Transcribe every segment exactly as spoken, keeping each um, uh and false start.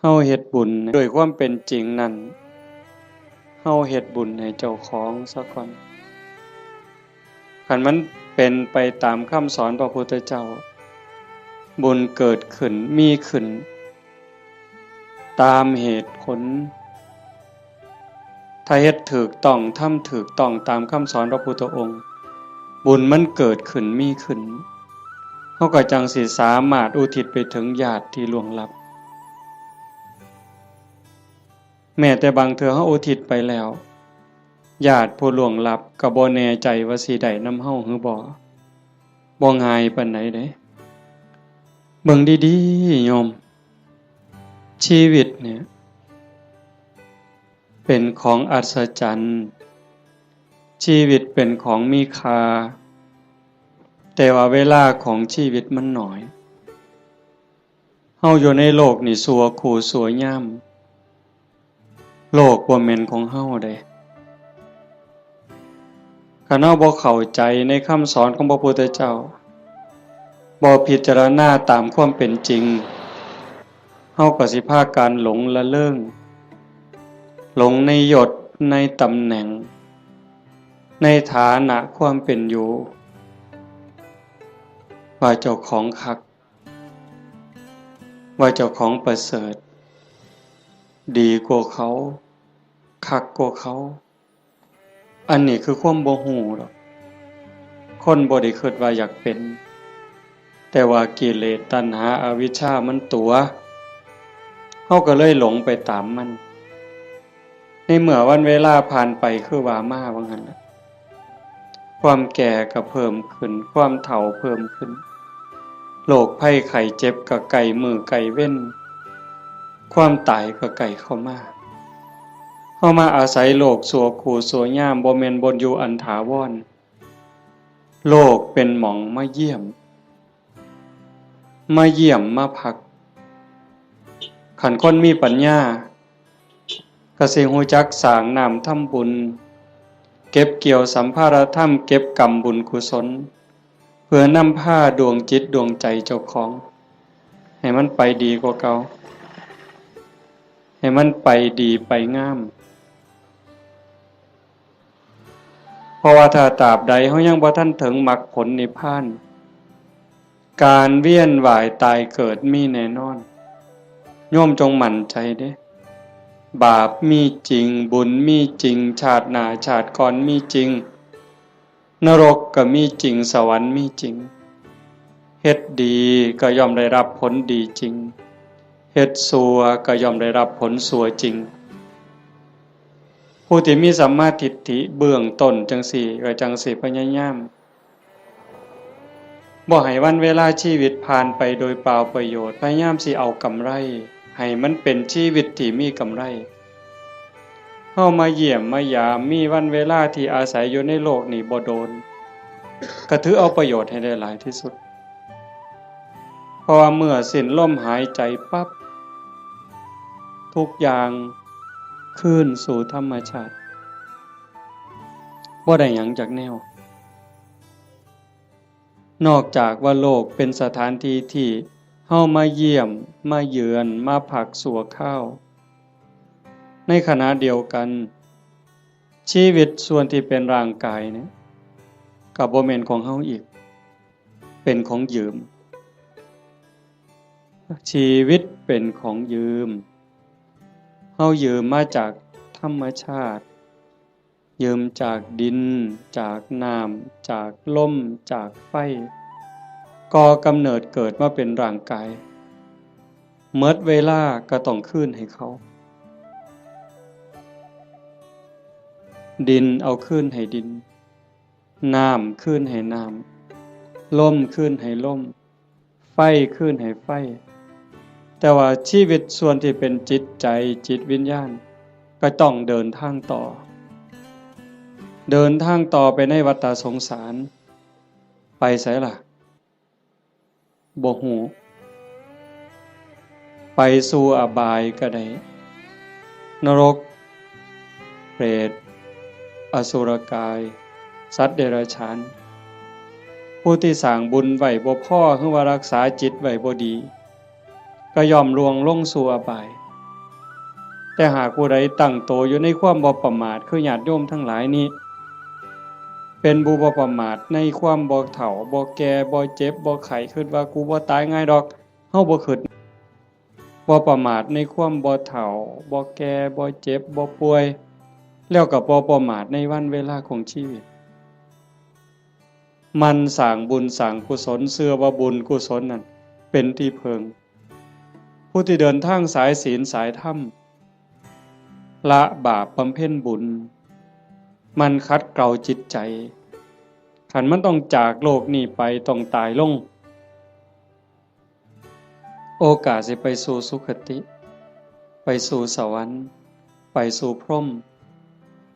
เฮาเฮ็ดบุญด้วยความเป็นจริงนั่น เฮาเฮ็ดบุญให้เจ้าของซะก่อน คันมันเป็นไปตามคำสอนพระพุทธเจ้า บุญเกิดขึ้น มีขึ้น ตามเหตุผล ถ้าเฮ็ดถูกต้อง ทำถูกต้องตามคำสอนพระพุทธองค์ บุญมันเกิดขึ้น มีขึ้น เฮาก็จั่งสิสามารถอุทิศไปถึงญาติที่ล่วงลับ แม้แต่บางเทื่อเฮาอุทิศไปแล้ว ญาติผู้ล่วงลับก็บ่แน่ใจว่าสิได้นำเฮาหรือบ่ บ่ง่ายปานใดเด้ เบิ่งดีๆ โยม ชีวิตเนี่ย เป็นของอัศจรรย์ ชีวิตเป็นของมีค่า แต่ว่าเวลาของชีวิตมันน้อย เฮาอยู่ในโลกนี่ชั่วคู่ชั่วยาม โลกบ่แม่นของเฮาเด้ คันเฮาบ่เข้าใจในคำสอนของพระพุทธเจ้า บ่พิจารณาตามความเป็นจริง เฮาก็สิพากันหลงละเริง หลงในยศ ในตำแหน่ง ในฐานะความเป็นอยู่ ว่าเจ้าของคัก ว่าเจ้าของประเสริฐ ดีกว่าเขา คักกว่าเขา อันนี้คือความบ่ฮู้ดอก คนบ่ได้คิดว่าอยากเป็น แต่ว่ากิเลสตัณหาอวิชชามันตั๋ว เฮาก็เลยหลงไปตามมัน ในเมื่อวันเวลาผ่านไปคือว่ามาว่างั้นล่ะ ความแก่ก็เพิ่มขึ้น ความเฒ่าเพิ่มขึ้น โรคภัยไข้เจ็บก็ใกล้มื้อใกล้เว็น ความตายก็ใกล้เข้ามา เฮามาอาศัยโลกชั่วคู่ชั่วยาม บ่แม่นบ่อนอยู่อันถาวร โลกเป็นหม่องมาเยี่ยม มาเยี่ยมมาพัก คันคนมีปัญญา ก็สิฮู้จักสร้างน้ำทำบุญ เก็บเกี่ยวสัมภาระธรรม เก็บกำบุญกุศล เพื่อนำพาดวงจิตดวงใจเจ้าของ ให้มันไปดีกว่าเก่า ให้มันไปดีไปงาม เพราะว่าถ้าตราบใดเฮายังบ่ทันถึงมรรคผลนิพพาน การเวียนว่ายตายเกิดมีแน่นอน โยมจงมั่นใจเด้ บาปมีจริง บุญมีจริง ชาติหน้าชาติก่อนมีจริง นรกก็มีจริง สวรรค์มีจริง เฮ็ดดีก็ย่อมได้รับผลดีจริง เฮ็ดชั่วก็ย่อมได้รับผลชั่วจริง ผู้ที่มีสัมมาทิฏฐิเบื้องต้นจั่งซี้ ก็จั่งสิพยายาม บ่ให้วันเวลาชีวิตผ่านไปโดยเปล่าประโยชน์ พยายามสิเอากำไร ให้มันเป็นชีวิตที่มีกำไร เฮามาเยี่ยมมายาม มีวันเวลาที่อาศัยอยู่ในโลกนี้บ่โดน ก็ถือเอาประโยชน์ให้ได้หลายที่สุด เพราะว่าเมื่อสิ้นลมหายใจปั๊บ ทุกอย่างคืนสู่ธรรมชาติ บ่ได้หยังจักแนว นอกจากว่าโลกเป็นสถานที่ที่เฮามาเยี่ยม มาเยือน มาพักชั่วคราว ในขณะเดียวกัน ชีวิตส่วนที่เป็นร่างกายเนี่ย ก็บ่แม่นของเฮาอีก เป็นของยืม ชีวิตเป็นของยืม เฮายืมมาจากธรรมชาติ ยืมจากดิน จากน้ำ จากลม จากไฟ ก่อกำเนิดเกิดมาเป็นร่างกาย หมดเวลาก็ต้องคืนให้เขา ดินเอาคืนให้ดิน น้ำคืนให้น้ำ ลมคืนให้ลม ไฟคืนให้ไฟ แต่ว่าชีวิตส่วนที่เป็นจิตใจ จิตวิญญาณ ก็ต้องเดินทางต่อ เดินทางต่อไปในวัฏฏะสงสาร ไปไสล่ะ บ่ฮู้ ไปสู่อบายก็ได้ นรก เปรต อสุรกาย สัตว์เดรัจฉาน ผู้ที่สร้างบุญไว้บ่พอ หรือว่ารักษาจิตไว้บ่ดี ก็ย่อมล่วงลงสู่อบาย แต่หากผู้ใดตั้งโตอยู่ในความบ่ประมาท คือญาติโยมทั้งหลายนี้ เป็นผู้บ่ประมาทในความบ่เฒ่า บ่แก่ บ่เจ็บ บ่ไข้ คิดว่ากูบ่ตายง่ายดอก เฮาบ่คิด บ่ประมาทในความบ่เฒ่า บ่แก่ บ่เจ็บ บ่ป่วย แล้วก็บ่ประมาทในวันเวลาของชีวิต หมั่นสร้างบุญสร้างกุศล เชื่อว่าบุญกุศลนั่นเป็นที่พึ่ง ผู้ที่เดินทางสายศีลสายธรรม ละบาปบำเพ็ญบุญ หมั่นขัดเกลาจิตใจ คันมันต้องจากโลกนี้ไป ต้องตายลง โอกาสสิไปสู่สุคติ ไปสู่สวรรค์ ไปสู่พรหม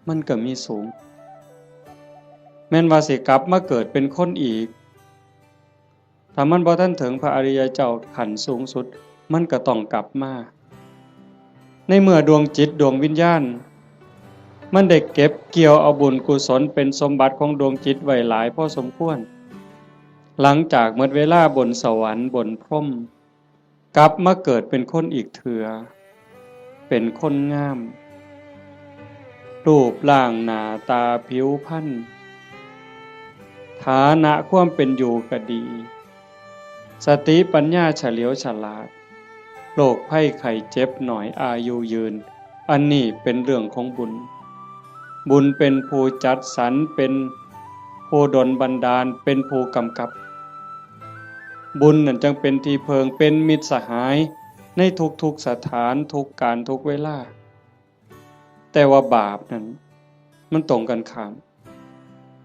มันก็มีสูง แม่นว่าสิกลับมาเกิดเป็นคนอีก ถ้ามันบ่ทันถึงพระอริยเจ้าขั้นสูงสุด มันก็ต้องกลับมา ในเมื่อดวงจิตดวงวิญญาณ มันได้เก็บเกี่ยวเอาบุญกุศลเป็นสมบัติของดวงจิตไว้หลายพอสมควร หลังจากหมดเวลาบนสวรรค์บนพรหม กลับมาเกิดเป็นคนอีกเทื่อ เป็นคนงาม รูปร่างหน้าตาผิวพรรณ ฐานะความเป็นอยู่ก็ดี สติปัญญาเฉลียวฉลาด โรคภัยไข้เจ็บน้อย อายุยืน อันนี้เป็นเรื่องของบุญ บุญเป็นผู้จัดสรร เป็นผู้ดลบันดาล เป็นผู้กำกับ บุญนั่นจั่งเป็นที่เพิ่ง เป็นมิตรสหายในทุกๆสถาน ทุกการ ทุกเวลา แต่ว่าบาปนั่น มันตรงกันข้าม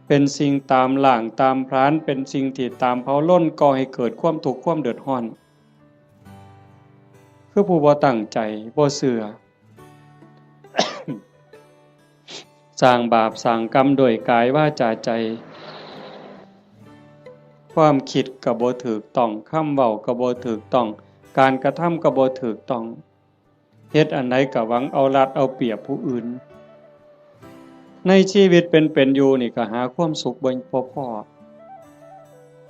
เป็นสิ่งตามล้างตามผลาญ เป็นสิ่งที่ตามเผาลน ก่อให้เกิดความทุกข์ความเดือดร้อน คือผู้บ่ตั้งใจ บ่เชื่อ สร้างบาปสร้างกรรมด้วยกายวาจาใจ ความคิดก็บ่ถูกต้อง คำเว้าก็บ่ถูกต้อง การกระทำก็บ่ถูกต้อง เฮ็ดอันใดก็หวังเอารัดเอาเปรียบผู้อื่น ในชีวิตเป็นเป็นอยู่นี่ก็หาความสุขบ่พอพอ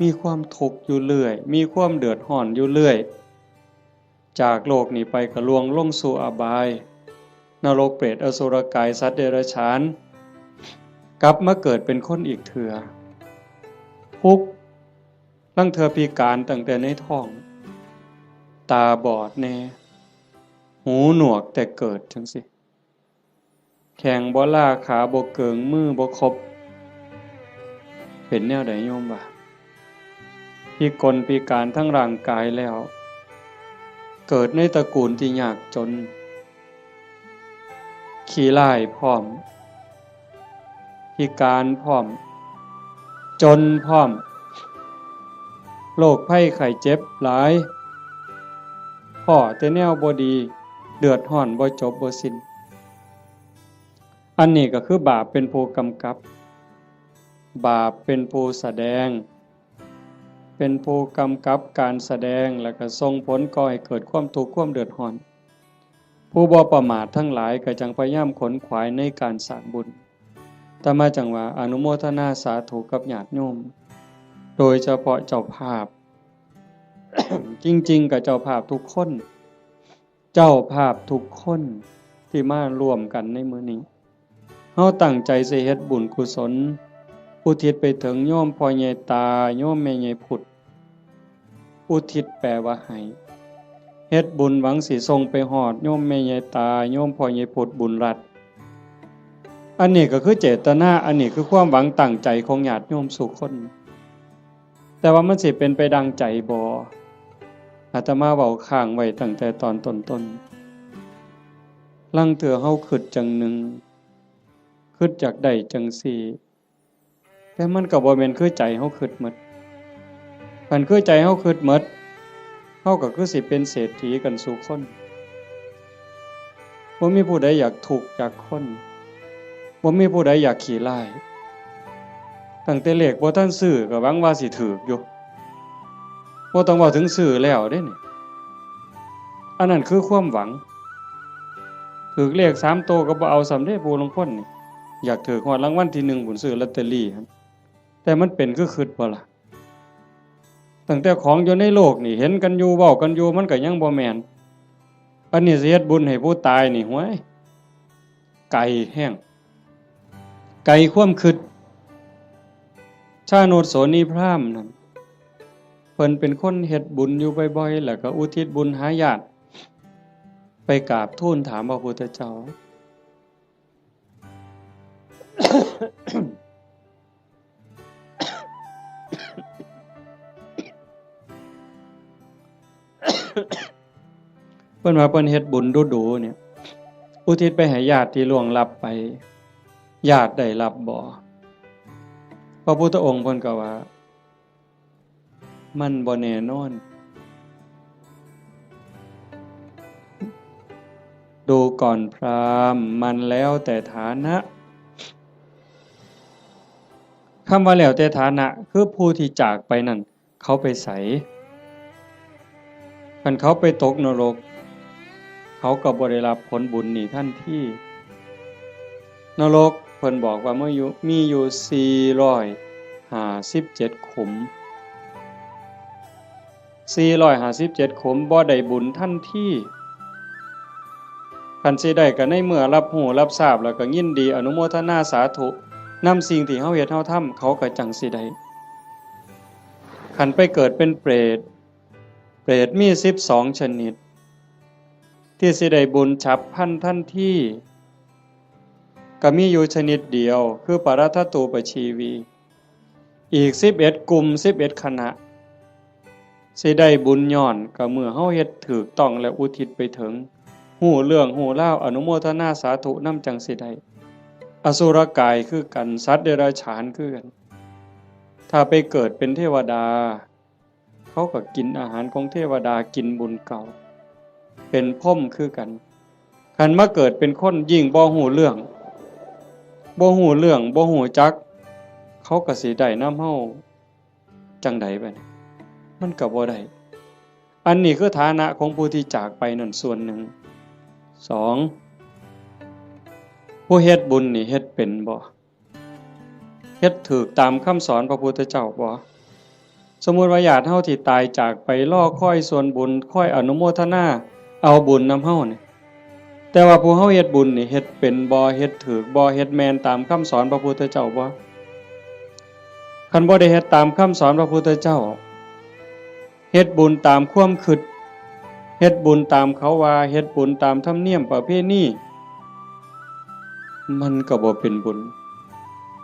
มีความทุกข์อยู่เรื่อย มีความเดือดร้อนอยู่เรื่อย จากโลกนี้ไปก็ล่วงลงสู่อบาย นรกเปรตอสุรกายสัตว์เดรัจฉาน กลับมาเกิดเป็นคนอีกเทื่อ ทุกข์ ลางเทื่อพิการตั้งแต่ในท้อง ตาบอดแน่ หูหนวกแต่เกิดจั่งซี้ แข้งบ่ลา ขาบ่เกิง มือบ่ครบ เป็นแนวใดโยมว่า พิกลพิการทั้งร่างกายแล้ว เกิดในตระกูลที่ยากจน ขี้ร้ายพร้อม พิการพร้อม จนพร้อม โรคภัยไข้เจ็บหลาย พ้อแต่แนวบ่ดี เดือดร้อนบ่จบบ่สิ้น อันนี้ก็คือบาปเป็นผู้กำกับ บาปเป็นผู้แสดง เป็นผู้กำกับการแสดง แล้วก็ส่งผลก่อให้เกิดความทุกข์ความเดือดร้อน ผู้บ่ประมาททั้งหลายก็จั่งพยายามขนขวายในการสร้างบุญ อาตมาจั่งว่าอนุโมทนาสาธุกับญาติโยม โดยเฉพาะเจ้าภาพ จริงๆ ก็เจ้าภาพทุกคน เจ้าภาพทุกคนที่มาร่วมกันในมื้อนี้ เฮาตั้งใจสิเฮ็ดบุญกุศล อุทิศไปถึงโยมพ่อใหญ่ตา โยมแม่ใหญ่พุด อุทิศแปลว่าให้ เฮ็ดบุญหวังสิส่งไปฮอดโยมแม่ใหญ่ตา โยมพ่อใหญ่พุด บุญรัตน์ อันนี้ก็คือเจตนา อันนี้คือความหวังตั้งใจของญาติโยมสู่คน แต่ว่ามันสิเป็นไปดังใจบ่ อาตมาเว้าค้างไว้ตั้งแต่ตอนต้นๆ ลางเทื่อเฮาคิดจั่งหนึ่ง คิดอยากได้จั่งซี้ แต่มันก็บ่แม่นคือใจเฮาคิดหมด คันคือใจเฮาคิดหมด เฮาก็คือสิเป็นเศรษฐีกันสู่คน บ่มีผู้ใดอยากทุกข์จักคน บ่มีผู้ใดอยากขี้ร้าย ตั้งแต่เลขบ่ทันซื้อก็หวังว่าสิถูกอยู่ บ่ต้องเว้าถึงซื้อแล้วเด้นี่ อันนั้นคือความหวัง ถูกเลขสามโตก็บ่เอาซ้ำเด้ ผู้ลางคนนี่ อยากถูกฮอดรางวัลที่หนึ่งพุ้น ซื้อลอตตเตอรี่หั่น แต่มันเป็นคือคิดบ่ล่ะ ตั้งแต่ของอยู่ในโลกนี่ เห็นกันอยู่ เว้ากันอยู่ มันก็ยังบ่แม่น อันนี้สิเฮ็ดบุญให้ผู้ตายนี่ ห้วย ไกลแฮง ไกลความคิด ชาโนชโสนีพราหมณ์นั่น เพิ่นเป็นคนเฮ็ดบุญอยู่บ่อยๆ แล้วก็อุทิศบุญหาญาติ ไปกราบทูลถามพระพุทธเจ้า เพิ่นว่าเพิ่นเฮ็ดบุญดูๆ เนี่ย อุทิศไปให้ญาติที่ล่วงลับไป ญาติได้รับบ่ พระพุทธองค์เพิ่นก็ว่า มันบ่แน่นอน ดูก่อนพราหมณ์ มันแล้วแต่ฐานะ คำว่าแล้วแต่ฐานะ คือผู้ที่จากไปนั่น เขาไปไส คันเขาไปตกนรก เขาก็บ่ได้รับผลบุญนี้ทันที นรกเพิ่นบอกว่ามีอยู่ มีอยู่สี่ร้อยห้าสิบเจ็ดขุม สี่ร้อยห้าสิบเจ็ดขุม บ่ได้บุญทันที คันสิได้ก็ในเมื่อรับรู้รับทราบแล้วก็ยินดีอนุโมทนาสาธุนำสิ่งที่เฮาเฮ็ดเฮาทำ เขาก็จั่งสิได้ คันไปเกิดเป็นเปรต เปรตมีสิบสองชนิด ที่สิได้บุญฉับพลันทันที ก็มีอยู่ชนิดเดียว คือปรัตถตูปชีวี อีกสิบเอ็ดกลุ่ม สิบเอ็ดคณะ สิได้บุญย้อนก็เมื่อเฮาเฮ็ดถูกต้องและอุทิศไปถึง ฮู้เรื่องฮู้ราว อนุโมทนาสาธุนำจั่งสิได้ อสุรกายคือกัน สัตว์เดรัจฉานคือกัน ถ้าไปเกิดเป็นเทวดา เขาก็กินอาหารของเทวดา กินบุญเก่า เป็นพรหมคือกัน คันมาเกิดเป็นคนยิ่งบ่ฮู้เรื่อง บ่ฮู้เรื่อง บ่ฮู้จัก เขาก็สิได้นำเฮาจั่งใดบัดนี้ มันก็บ่ได้ อันนี้คือฐานะของผู้ที่จากไปนั่นส่วนหนึ่ง สอง ผู้เฮ็ดบุญนี่เฮ็ดเป็นบ่ เฮ็ดถูกตามคำสอนพระพุทธเจ้าบ่ สมมุติว่าญาติเฮาที่ตายจากไปรอคอยส่วนบุญ คอยอนุโมทนาเอาบุญนำเฮานี่ แต่ว่าผู้เฮาเฮ็ดบุญนี่เฮ็ดเป็นบ่ เฮ็ดถูกบ่ เฮ็ดแม่นตามคำสอนพระพุทธเจ้าบ่ คันบ่ได้เฮ็ดตามคำสอนพระพุทธเจ้า เฮ็ดบุญตามความคิด เฮ็ดบุญตามเขาว่า เฮ็ดบุญตามธรรมเนียมประเพณี มันก็บ่เป็นบุญ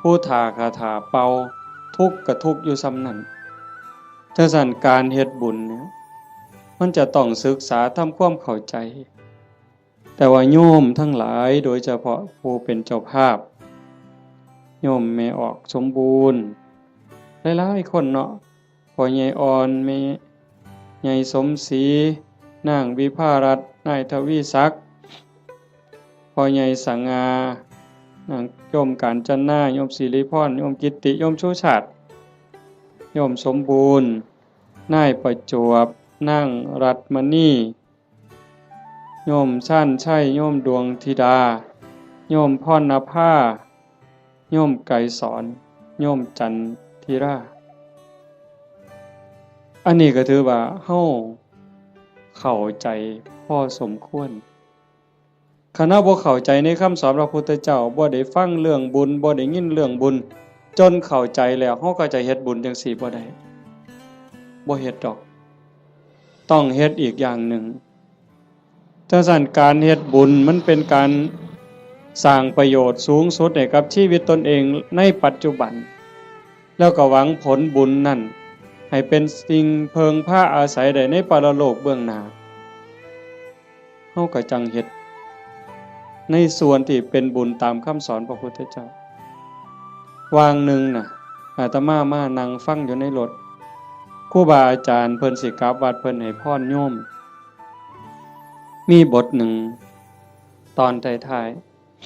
ผู้ถ้าขาถ้าเป่า ทุกข์ก็ทุกข์อยู่ส่ำนั้น จั่งซั้นการเฮ็ดบุญเนี่ย มันจะต้องศึกษาทำความเข้าใจ แต่ว่าโยมทั้งหลาย โดยเฉพาะผู้เป็นเจ้าภาพ โยมแม่ออกสมบูรณ์ หลายๆ คนเนาะ พ่อใหญ่อ่อน แม่ใหญ่สมศรี นางวิภารัตน์ นายทวีศักดิ์ พ่อใหญ่สง่า นางโยมกาญจนา โยมสิริพร โยมกิตติ โยมชูชาติ โยมสมบูรณ์ นายประจวบ นางรัตน์มณี โยมชาญชัย โยมดวงธิดา โยมพรณภา โยมไกรสอน โยมจันทิรา อันนี้ก็ถือว่าเฮาเข้าใจพอสมควร คันเฮาบ่เข้าใจในคำสอนพระพุทธเจ้า บ่ได้ฟังเรื่องบุญ บ่ได้ยินเรื่องบุญ จนเข้าใจแล้ว เฮาก็จะเฮ็ดบุญจั่งซี้บ่ได้ บ่เฮ็ดดอก ต้องเฮ็ดอีกอย่างหนึ่ง จั่งซั้นการเฮ็ดบุญมันเป็นการสร้างประโยชน์สูงสุดให้กับชีวิตตนเองในปัจจุบัน แล้วก็หวังผลบุญนั่นให้เป็นสิ่งเพิ่งพาอาศัยได้ในปรโลกเบื้องหน้า เฮาก็จั่งเฮ็ดในส่วนที่เป็นบุญตามคำสอนพระพุทธเจ้า วางหนึ่งน่ะ อาตมามานั่งฟังอยู่ในรถ ครูบาอาจารย์เพิ่นสิกลับวัด เพิ่นให้พรโยม มีบทหนึ่ง ตอนท้าย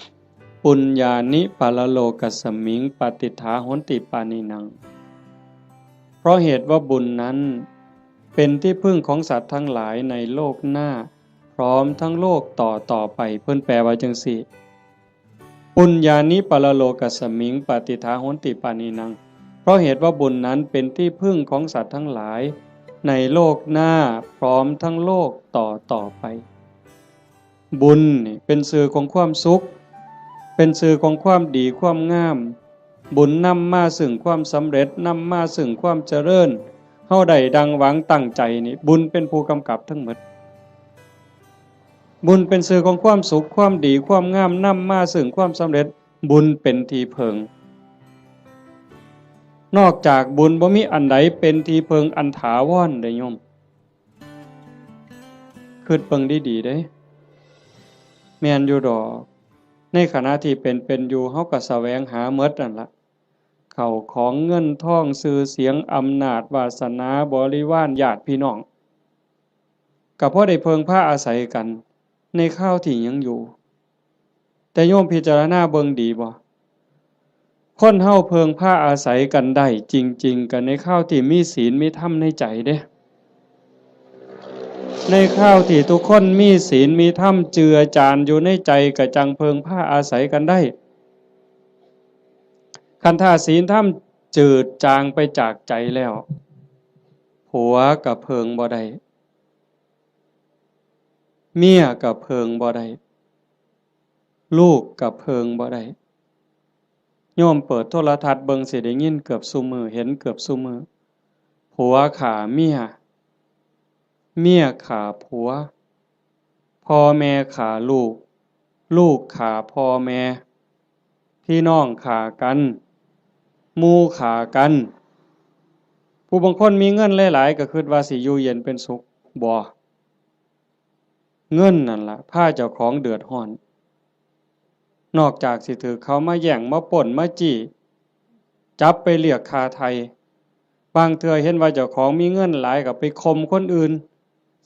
ๆ ปุญญานิปรโลกัสมิง ปาติฏฐาโหนติปานินัง เพราะเหตุว่าบุญนั้นเป็นที่พึ่งของสัตว์ทั้งหลายในโลกหน้า พร้อมทั้งโลกต่อต่อไป เพิ่นแปลว่าจั่งซี้ ปุญญานิปรโลกัสมิง ปาติฏฐาโหนติปานินัง เพราะเหตุว่าบุญนั้นเป็นที่พึ่งของสัตว์ทั้งหลายในโลกหน้า พร้อมทั้งโลกต่อต่อไป บุญนี่เป็นชื่อของความสุข เป็นชื่อของความดีความงาม บุญนำมาซึ่งความสำเร็จ นำมาซึ่งความเจริญ เฮาได้ดังหวังตั้งใจนี่ บุญเป็นผู้กำกับทั้งหมด บุญเป็นชื่อของความสุข ความดี ความงาม นำมาซึ่งความสำเร็จ บุญเป็นที่เพิ่ง นอกจากบุญบ่มีอันใดเป็นที่เพิ่งอันถาวรเด้โยม คิดเบิ่งดีๆเด้ แม่นอยู่ดอก ในขณะที่เป็นๆอยู่ เฮาก็แสวงหาหมดนั่นละ เข้าของเงินทอง ชื่อเสียง อำนาจ วาสนา บริวาร ญาติพี่น้อง ก็พอได้เพิ่งพาอาศัยกัน ในคราวที่ยังอยู่ แต่โยมพิจารณาเบิ่งดีบ่ คนเฮาเพิ่งพาอาศัยกันได้จริงๆ ก็ในคราวที่มีศีลมีธรรมในใจเด้ ในคราวที่ทุกคนมีศีลมีธรรมเจือจานอยู่ในใจ ก็จั่งเพิ่งพาอาศัยกันได้ คันถ้าศีลธรรมจืดจางไปจากใจแล้ว ผัวก็เพิ่งบ่ได้ เมียก็เพิ่งบ่ได้ ลูกก็เพิ่งบ่ได้ โยมเปิดโทรทัศน์เบิ่งสิได้ยินเกือบซุมื้อ เห็นเกือบซุมื้อ ผัวฆ่าเมีย เมียฆ่าผัว พ่อแม่ฆ่าลูก ลูกฆ่าพ่อแม่ พี่น้องฆ่ากัน หมู่ฆ่ากัน ผู้บางคนมีเงินหลายๆ ก็คิดว่าสิอยู่เย็นเป็นสุข บ่ เงินนั่นล่ะพาเจ้าของเดือดร้อน นอกจากสิถืกเขามาแย่ง มาปล้น มาจี้ จับไปเรียกค่าไถ่ บางเทื่อเห็นว่าเจ้าของมีเงินหลายก็ไปข่มคนอื่น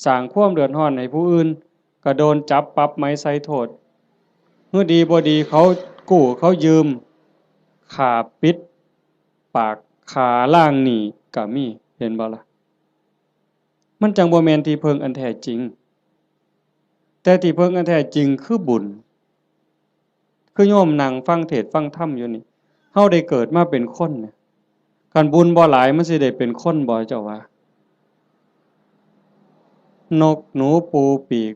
สร้างความเดือดร้อนให้ผู้อื่น ก็โดนจับปรับไหมใส่โทษ เมื่อดีบ่ดีเขากู้เขายืม ฆ่าปิดปาก ฆ่าล้างหนี้ก็มี เห็นบ่ล่ะ มันจั่งบ่แม่นที่เพิ่งอันแท้จริง แต่ที่เพิ่งอันแท้จริงคือบุญ คือโยมนั่งฟังเทศน์ฟังธรรมอยู่นี่ เฮาได้เกิดมาเป็นคนเนี่ย คันบุญบ่หลายมันสิได้เป็นคนบ่ เจ้าว่า นกหนูปูปีก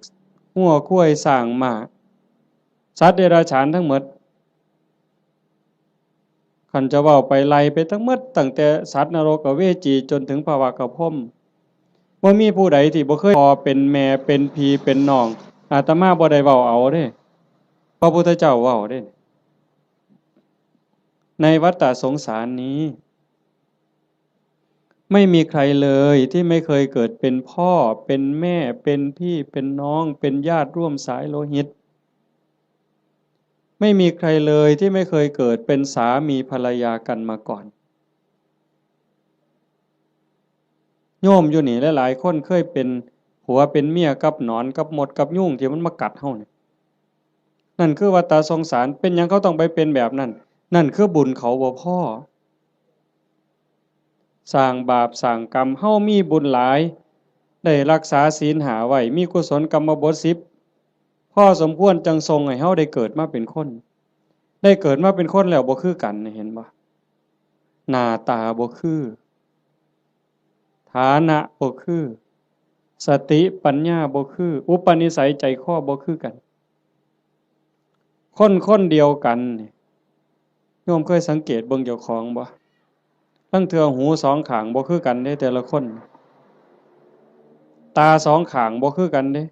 งัวควายช้างม้า สัตว์เดรัจฉานทั้งหมด คันจะเว้าไปไล่ไปทั้งหมด ตั้งแต่สัตว์นรกอเวจีจนถึงพระวากพรหม บ่มีผู้ใดที่บ่เคยพ่อเป็นแม่เป็นพี่เป็นน้อง อาตมาบ่ได้เว้าเอาเด้ พระพุทธเจ้าเว้าเด้ ในวัฏฏะสงสารนี้ ไม่มีใครเลยที่ไม่เคยเกิดเป็นพ่อ เป็นแม่ เป็นพี่ เป็นน้อง เป็นญาติร่วมสายโลหิต ไม่มีใครเลยที่ไม่เคยเกิดเป็นสามีภรรยากันมาก่อน โยมอยู่นี่หลายๆคนเคยเป็นผัวเป็นเมียกับหนอนกับมดกับยุงที่มันมากัดเฮานี่ นั่นคือวัฏฏะสงสาร เป็นหยังเขาต้องไปเป็นแบบนั้น นั่นคือบุญเขาบ่พอ สร้างบาปสร้างกรรม เฮามีบุญหลาย ได้รักษาศีลห้าไว้ มีกุศลกรรมบทสิบ พอสมควรจั่งส่งให้เฮาได้เกิดมาเป็นคน ได้เกิดมาเป็นคนแล้วบ่คือกัน เห็นบ่ หน้าตาบ่คือ ฐานะบ่คือ สติปัญญาบ่คือ อุปนิสัยใจคอบ่คือกัน คนคนเดียวกันนี่ โยมเคยสังเกตเบิ่งเจ้าของบ่ ลางเทื่อหูสองข้างบ่คือกันเด้ แต่ละคน ตาสองข้างบ่คือกันเด้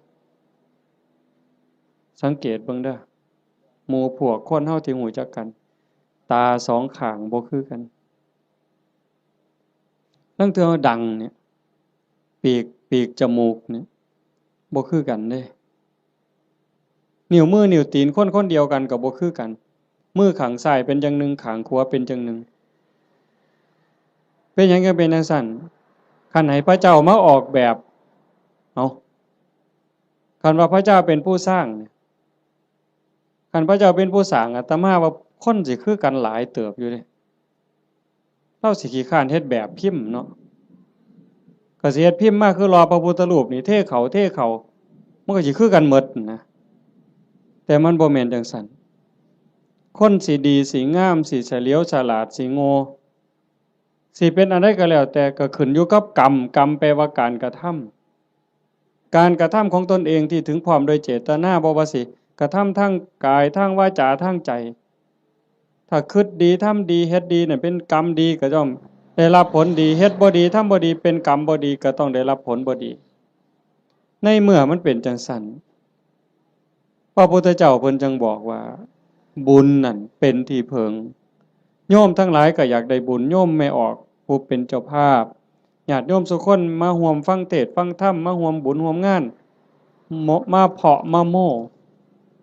สังเกตเบิ่งเด้อ หมู่พวกคนเฮาที่รู้จักกัน ตาสองข้างบ่คือกัน ลางเทื่อดังเนี่ย ปีก ปีกจมูกเนี่ย บ่คือกันเด้ นิ้วมือนิ้วตีนคนคนเดียวกันก็บ่คือกัน มือข้างซ้ายเป็นอย่างหนึ่ง ข้างขวาเป็นอย่างหนึ่ง เป็นหยังจั่งเป็นจั่งซั้น คันให้พระเจ้ามาออกแบบ เอ้า คันว่าพระเจ้าเป็นผู้สร้างเนี่ย คันพระเจ้าเป็นผู้สร้าง อาตมาว่าคนสิคือกันหลายเติบอยู่เด้ ลาวสิขี้คร้านเฮ็ดแบบพิมพ์เนาะ ก็สิเฮ็ดพิมพ์มาคือหล่อพระพุทธรูปนี่ เทเข้า เทเข้า มันก็สิคือกันหมดนะ แต่มันบ่แม่นจั่งซั้น คนสิดี สิงาม สิเฉลียวฉลาด สิโง่ สิเป็นอันใดก็แล้วแต่ ก็ขึ้นอยู่กับกรรม กรรมแปลว่าการกระทำ การกระทำของตนเองที่ถึงพร้อมโดยเจตนา บ่ว่าสิกระทำทางกาย ทางวาจา ทางใจ ถ้าคิดดี ทำดี เฮ็ดดีเนี่ย เป็นกรรมดีก็ย่อมได้รับผลดี เฮ็ดบ่ดี ทำบ่ดี เป็นกรรมบ่ดี ก็ต้องได้รับผลบ่ดี ในเมื่อมันเป็นจังซั่น พระพุทธเจ้าเพิ่นจึงบอกว่า บุญนั่นเป็นที่เพิ่ง โยมทั้งหลายก็อยากได้บุญ โยมแม่ออกผู้เป็นเจ้าภาพ ญาติโยมสุคนมาร่วมฟังเทศน์ฟังธรรม มาร่วมบุญร่วมงาน มาเพาะมาโม้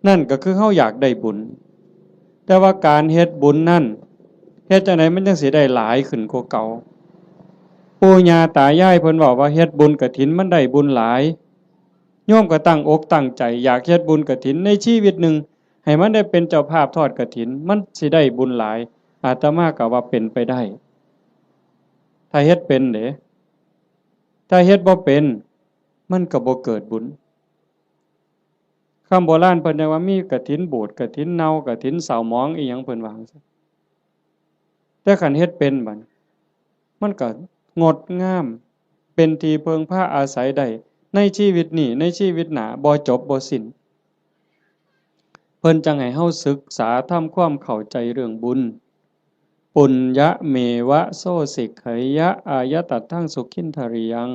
นั่นก็คือเฮาอยากได้บุญ แต่ว่าการเฮ็ดบุญนั่น เฮ็ดจั่งใดมันจั่งสิได้หลายขึ้นกว่าเก่า ปู่ย่าตายายเพิ่นเว้าว่าเฮ็ดบุญกฐินมันได้บุญหลาย โยมก็ตั้งอกตั้งใจอยากเฮ็ดบุญกฐินในชีวิตหนึ่ง ให้มันได้เป็นเจ้าภาพทอดกฐิน มันสิได้บุญหลาย อาตมาก็ว่าเป็นไปได้ ถ้าเฮ็ดเป็นเด้ ถ้าเฮ็ดบ่เป็น มันก็บ่เกิดบุญ คำโบราณเพิ่นเรียกว่ามีกฐินบูด กฐินเน่า กฐินเศร้าหมอง อีหยังเพิ่นว่าจั่งซี้ แต่คันเฮ็ดเป็นบัดนี้ มันก็งดงาม เป็นที่เพิ่งพาอาศัยได้ ในชีวิตนี้ ในชีวิตหน้า บ่จบบ่สิ้น เพิ่นจั่งให้เฮาศึกษาทำความเข้าใจเรื่องบุญ ปุญญะเมวะโสสิกขยะอายตัตถังสุขินทริยัง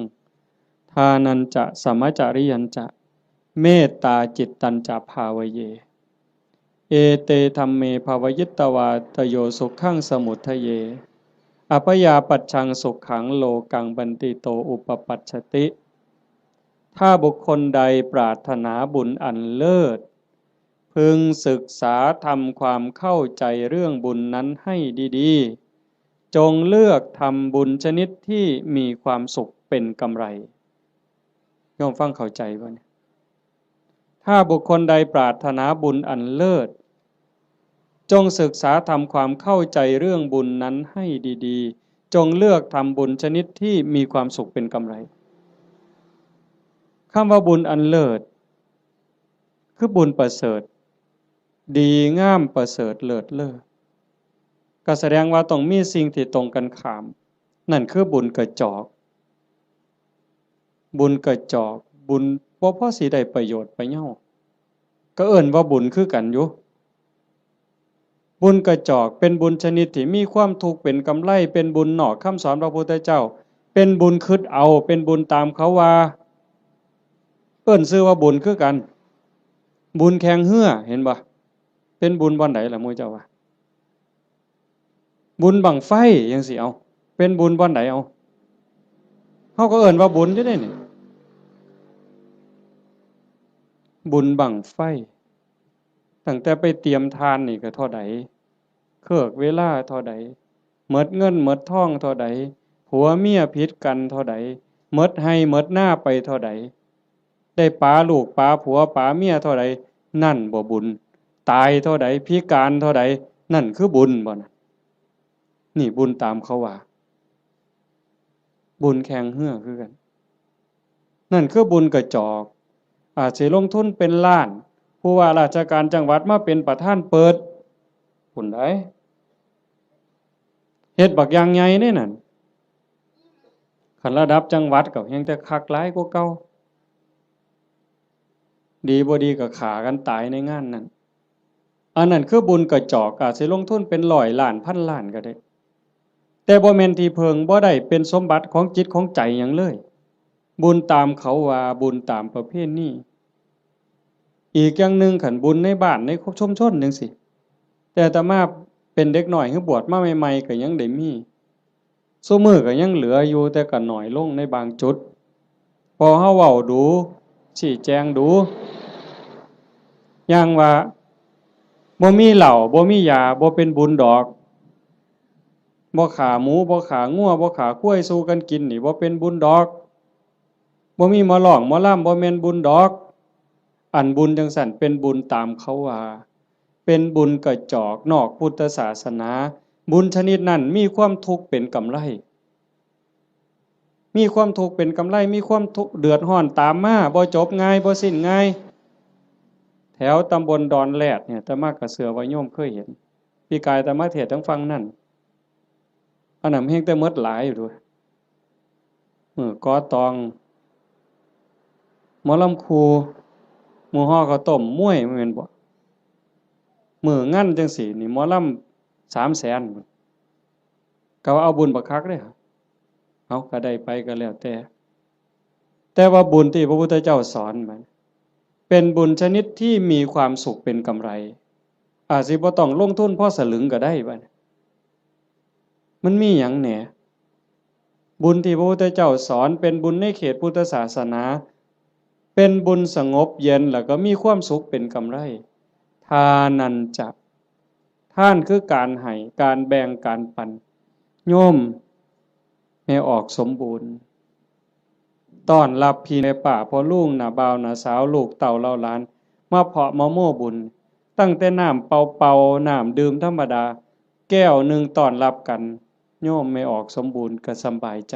ทานัญจะสมจริยัญจะ เมตตาจิตตัญจะภาวะเย เอเตธัมเมภาวะยิตตวาตโยสุขังสมุททะเย อัพยาปัชชังสุขังโลกังบันติโตอุปปัชชติ ถ้าบุคคลใดปรารถนาบุญอันเลิศ พึงศึกษาทำความเข้าใจเรื่องบุญนั้นให้ดีๆ จงเลือกทำบุญชนิดที่มีความสุขเป็นกำไร โยมฟังเข้าใจบ่เนี่ย ถ้าบุคคลใดปรารถนาบุญอันเลิศ จงศึกษาทำความเข้าใจเรื่องบุญนั้นให้ดีๆ จงเลือกทำบุญชนิดที่มีความสุขเป็นกำไร คำว่าบุญอันเลิศ คือบุญประเสริฐ ดีงามประเสริฐเลิศเลอ ก็แสดงว่าต้องมีสิ่งที่ตรงกันข้าม นั่นคือบุญกระจอก บุญกระจอก บุญบ่พอสิได้ประโยชน์ประเยา ก็เอิ้นว่าบุญคือกันอยู่ บุญกระจอกเป็นบุญชนิดที่มีความทุกข์เป็นกำไร เป็นบุญนอกคำสอนพระพุทธเจ้า เป็นบุญคิดเอา เป็นบุญตามเขาว่า เอิ้นชื่อว่าบุญคือกัน บุญแข่งเฮือ เห็นบ่ เป็นบุญบ่อนใดล่ะหมู่เจ้าว่า บุญบั้งไฟจั่งซี้ เอา เป็นบุญบ่อนใด เอา เฮาก็เอิ้นว่าบุญอยู่เด้นี่ บุญบั้งไฟ ตั้งแต่ไปเตรียมถ่านนี่ก็เท่าใด เคิกเวลาเท่าใด หมดเงินหมดทองเท่าใด ผัวเมียผิดกันเท่าใด หมดไร่หมดนาไปเท่าใด ได้ปาลูกปาผัวปาเมียเท่าใด นั่นบ่บุญ ตายเท่าใด พิการเท่าใด นั่นคือบุญบ่นะ นี่บุญตามเขาว่า บุญแข่งเฮือคือกัน นั่นคือบุญกระจอก อาจสิลงทุนเป็นล้าน ผู้ว่าราชการจังหวัดมาเป็นประธานเปิด บุญใด เฮ็ดบักอย่างใหญ่เด้นั่น คันระดับจังหวัดก็แฮ่งแต่คักหลายกว่าเก่า ดีบ่ดีก็ฆ่ากันตายในงานนั้น อันนั้นคือบุญกระจอก อาจสิลงทุนเป็นร้อยล้านพันล้านก็ได้ แต่บ่แม่นที่เพิ่ง บ่ได้เป็นสมบัติของจิตของใจหยังเลย บุญตามเขาว่า บุญตามประเพณี อีกอย่างหนึ่ง คันบุญในบ้านในชุมชนจั่งซี้ แต่อาตมาเป็นเด็กน้อย คือบวชมาใหม่ๆ ก็ยังได้มี ซุมื้อก็ยังเหลืออยู่ แต่ก็น้อยลงในบางจุด เพราะเฮาเว้าดู๋ ชี้แจงดู๋ อย่างว่า บ่มีเหล้า บ่มียา บ่เป็นบุญดอก บ่ฆ่าหมู บ่ฆ่างัว บ่ฆ่าควายสู่กันกินนี่ บ่เป็นบุญดอก บ่มีหมอร้องหมอลำ บ่แม่นบุญดอก อันบุญจั่งซั้นเป็นบุญตามเขาว่า เป็นบุญกระจอกนอกพุทธศาสนา บุญชนิดนั้นมีความทุกข์เป็นกำไร มีความทุกข์เป็นกำไร มีความทุกข์เดือดร้อนตามมา บ่จบง่าย บ่สิ้นง่าย แถวตำบลดอนแรดเนี่ย อาตมาก็เชื่อว่าโยมเคยเห็น ปีกายอาตมาเทศน์ทางฝั่งนั่น อันนั้นแฮ่งแต่หมดหลายอยู่เด้อ มื้อก่อตอง หมอลำครู หมู่ห่อข้าวต้ม มวย แม่นบ่ มื้องานจั่งซี้นี่ หมอลำ สามแสน ก็ว่าเอาบุญบักคักเด้ เอาก็ได้ไปก็แล้วแต่ แต่ว่าบุญที่พระพุทธเจ้าสอนมัน เป็นบุญชนิดที่มีความสุขเป็นกำไร อาจสิบ่ต้องลงทุนพอสลึงก็ได้บัดนี้ มันมีหยังแหน่ บุญที่พระพุทธเจ้าสอนเป็นบุญในเขตพุทธศาสนา เป็นบุญสงบเย็นแล้วก็มีความสุขเป็นกำไร ทานันจะ ทานคือการให้ การแบ่ง การปัน โยมแม่ออกสมบูรณ์ ต้อนรับพี่แม่ป้าพ่อลุงน้าบ่าวน้าสาว ลูกเต้าเหล่าหลาน มาเพาะมาโม้บุญ ตั้งแต่น้ำเปล่าๆ น้ำดื่มธรรมดา แก้วหนึ่งต้อนรับกัน โยมแม่ออกสมบูรณ์ก็สำบายใจ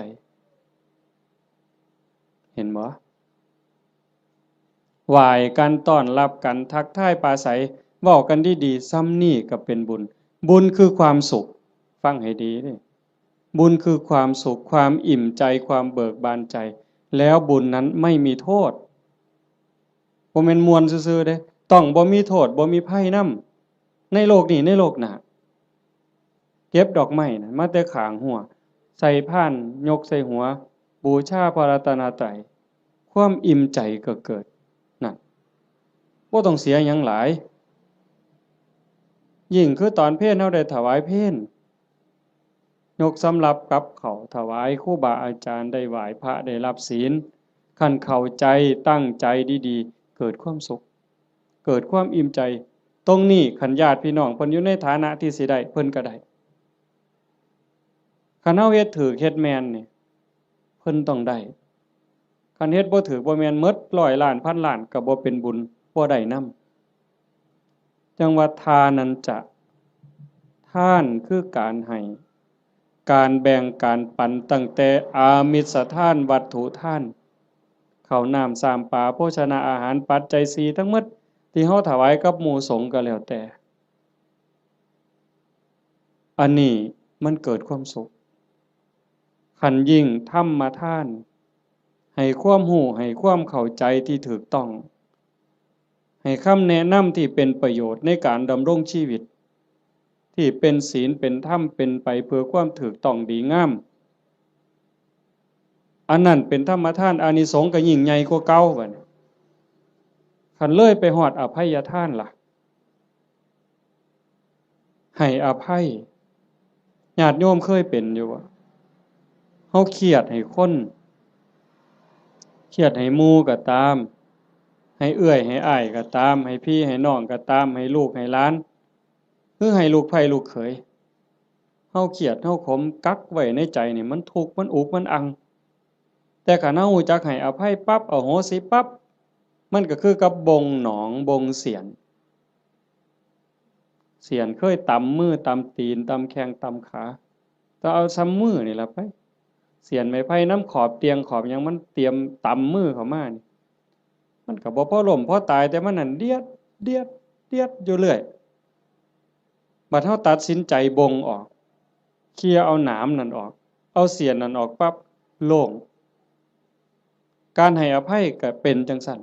เห็นบ่ ไหว้กัน ต้อนรับกัน ทักทายปราศรัย เว้ากันดีๆ ส่ำนี้ก็เป็นบุญ บุญคือความสุข ฟังให้ดีเด้ บุญคือความสุข ความอิ่มใจ ความเบิกบานใจ แล้วบุญนั้นไม่มีโทษ บ่แม่นม่วนซื่อๆเด้ ต้องบ่มีโทษ บ่มีภัยนำ ในโลกนี้ ในโลกหน้า เก็บดอกไม้นะ มาแต่ข้างฮั้ว ใส่พาน ยกใส่หัว บูชาพระรัตนตรัย ความอิ่มใจก็เกิด นั่น บ่ต้องเสียหยังหลาย ยิ่งคือตอนเพลเฮาได้ถวายเพล ยกสำรับกับข้าวถวายครูบาอาจารย์ ได้ไหว้พระ ได้รับศีล คันเข้าใจ ตั้งใจดีๆ เกิดความสุข เกิดความอิ่มใจ ตรงนี้คันญาติพี่น้องเพิ่นอยู่ในฐานะที่สิได้ เพิ่นก็ได้ คันเฮาเฮ็ดถูก เฮ็ดแม่นนี่ เพิ่นต้องได้ คันเฮ็ดบ่ถูกบ่แม่น หมดร้อยล้าน พันล้าน ก็บ่เป็นบุญ บ่ได้นำ จั่งว่าทานันจะ ทานคือการให้ การแบ่ง การปัน ตั้งแต่อามิสทาน วัตถุทาน ข้าวน้ำ ซ้ำปลา โภชนาอาหาร ปัจจัยสี่ทั้งหมด ที่เฮาถวายกับหมู่สงฆ์ก็แล้วแต่ อันนี้มันเกิดความสุข คันยิ่งธรรมทาน ให้ความรู้ ให้ความเข้าใจที่ถูกต้อง ให้คำแนะนำที่เป็นประโยชน์ในการดำรงชีวิต ที่เป็นศีล เป็นธรรม เป็นไปเพื่อความถูกต้องดีงาม อันนั้นเป็นธรรมทาน อานิสงส์ก็ยิ่งใหญ่กว่าเก่าบัดนี้ คันเลยไปฮอดอภัยทานล่ะ ให้อภัย ญาติโยมเคยเป็นอยู่บ่ เฮาเครียดให้คน เครียดให้หมู่ก็ตาม ให้เอื้อยให้อ้ายก็ตาม ให้พี่ให้น้องก็ตาม ให้ลูกให้หลาน หรือให้ลูกใผลูกเขย เฮาเครียด เฮาขม กักไว้ในใจนี่ มันทุกข์ มันอุก มันอัง แต่คันเฮารู้จักให้อภัยปั๊บ อโหสิปั๊บ มันก็คือกับบ่งหนอง บ่งเสียน เสียนเคยตำมือ ตำตีน ตำแข้ง ตำขา แต่เอาส่ำมือนี่ล่ะไป เสียนไม้ไผ่นำขอบเตียง ขอบหยัง มันเตรียมตำมือเข้ามานี่ มันก็บ่พอล้มพอตาย แต่มันนั่นเดียด เดียด เดียดอยู่เรื่อย บัดเฮาตัดสินใจบ่งออก เคลียร์เอาหนามนั่นออก เอาเสียนนั่นออกปั๊บ โล่ง การให้อภัยก็เป็นจั่งซั้น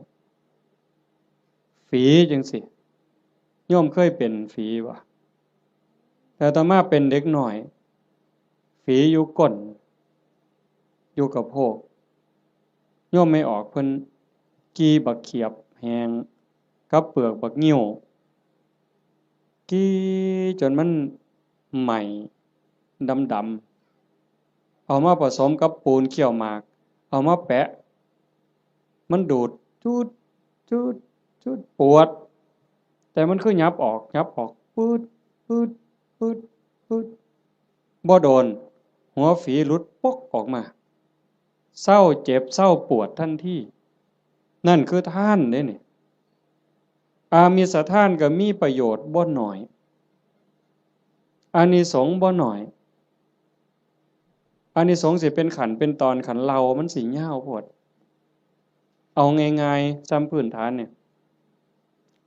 ฝีจั่งซี้ โยมเคยเป็นฝีบ่ แต่อาตมาเป็นเด็กน้อย ฝีอยู่ก้น อยู่กะโพก โยมแม่ออกเพิ่นกี่บักเขียบแห้งกับเปลือกบักงิ้ว กี่จนมันไหม้ดำๆ เอามาผสมกับปูนเคี่ยวหมาก เอามาแปะ มันดูด จูด จูด จูด ปวด แต่มันคือหยับออก หยับออก ปื๊ด ปื๊ด ปื๊ด ปื๊ด บ่โดน หัวฝีหลุดปกออกมา เซาเจ็บ เซาปวดทันที นั่นคือทานเด้นี่ อามิสทานก็มีประโยชน์บ่น้อย อานิสงส์บ่น้อย อานิสงส์สิเป็นขั้นเป็นตอน คันเล่ามันสิยาวโพด เอาง่ายๆ ส่ำพื้นฐานเนี่ย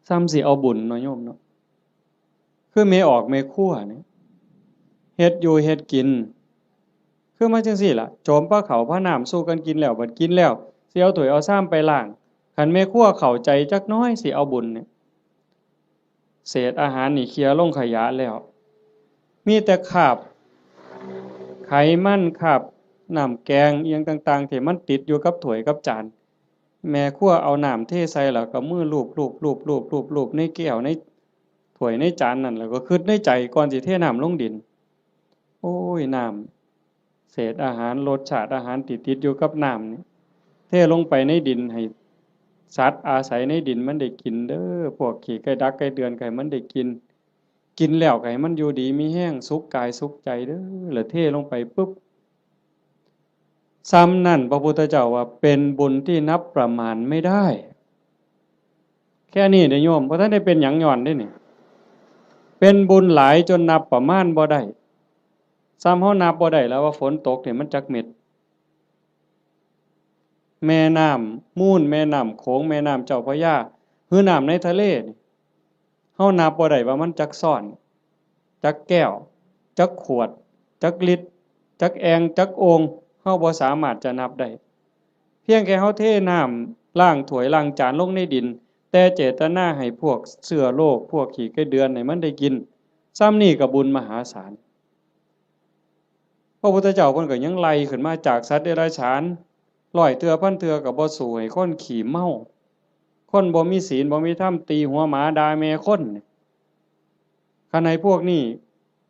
ส่ำสิเอาบุญเนาะโยมเนาะ คือแม่ออกแม่ครัวเนี่ย เฮ็ดอยู่เฮ็ดกิน คือมาจั่งซี้ล่ะ โจมพาข้าวพาน้ำสู่กันกินแล้ว บัดกินแล้ว สิเอาถ้วยเอาชามไปล้าง คันแม่ครัวเข้าใจจักหน่อยสิเอาบุญเนี่ย เศษอาหารนี่เคลียร์ลงขยะแล้ว มีแต่คราบไขมัน คราบน้ำแกงอิหยังต่างๆ ที่มันติดอยู่กับถ้วยกับจาน แม่ครัวเอาน้ำเทใส่แล้วก็มือลูบลูบลูบลูบลูบลูบในแก้วในถ้วยในจานนั่น แล้วก็คิดในใจก่อนสิเทน้ำลงดิน โอ้ย น้ำ เศษอาหาร รสชาติอาหารที่ติดอยู่กับน้ำนี่ เทลงไปในดินให้สัตว์อาศัยในดินมันได้กินเด้อ พวกขี้ไก่ดักไก่เดือนก็ให้มันได้กิน กินแล้วก็ให้มันอยู่ดีมีแฮง สุขกายสุขใจเด้อ แล้วเทลงไปปุ๊บ ส่ำนั้นพระพุทธเจ้าว่าเป็นบุญที่นับประมาณไม่ได้ แค่นี้เด้อโยม บ่ทันได้เป็นหยังย้อนเด้นี่ เป็นบุญหลายจนนับประมาณบ่ได้ ส่ำเฮานับบ่ได้แล้วว่าฝนตกนี่มันจักเม็ด แม่น้ำมูล แม่น้ำโขง แม่น้ำเจ้าพระยา หรือน้ำในทะเลนี่ เฮานับบ่ได้ว่ามันจักซ้อน จักแก้ว จักขวด จักลิตร จักแอ่ง จักโอ่ง เฮาบ่สามารถจะนับได้ เพียงแค่เฮาเทน้ำล้างถ้วยล้างจานลงในดิน แต่เจตนาให้พวกเชื้อโรค พวกขี้ไก่เดือนให้มันได้กิน ส่ำนี้ก็บุญมหาศาล พระพุทธเจ้าเพิ่นก็ยังไล่ขึ้นมาจากสัตว์เดรัจฉาน ร้อยเทื่อพันเทื่อก็บ่สู้ให้คนขี้เมา คนบ่มีศีลบ่มีธรรม ตีหัวหมาด่าแม่คน คันให้พวกนี้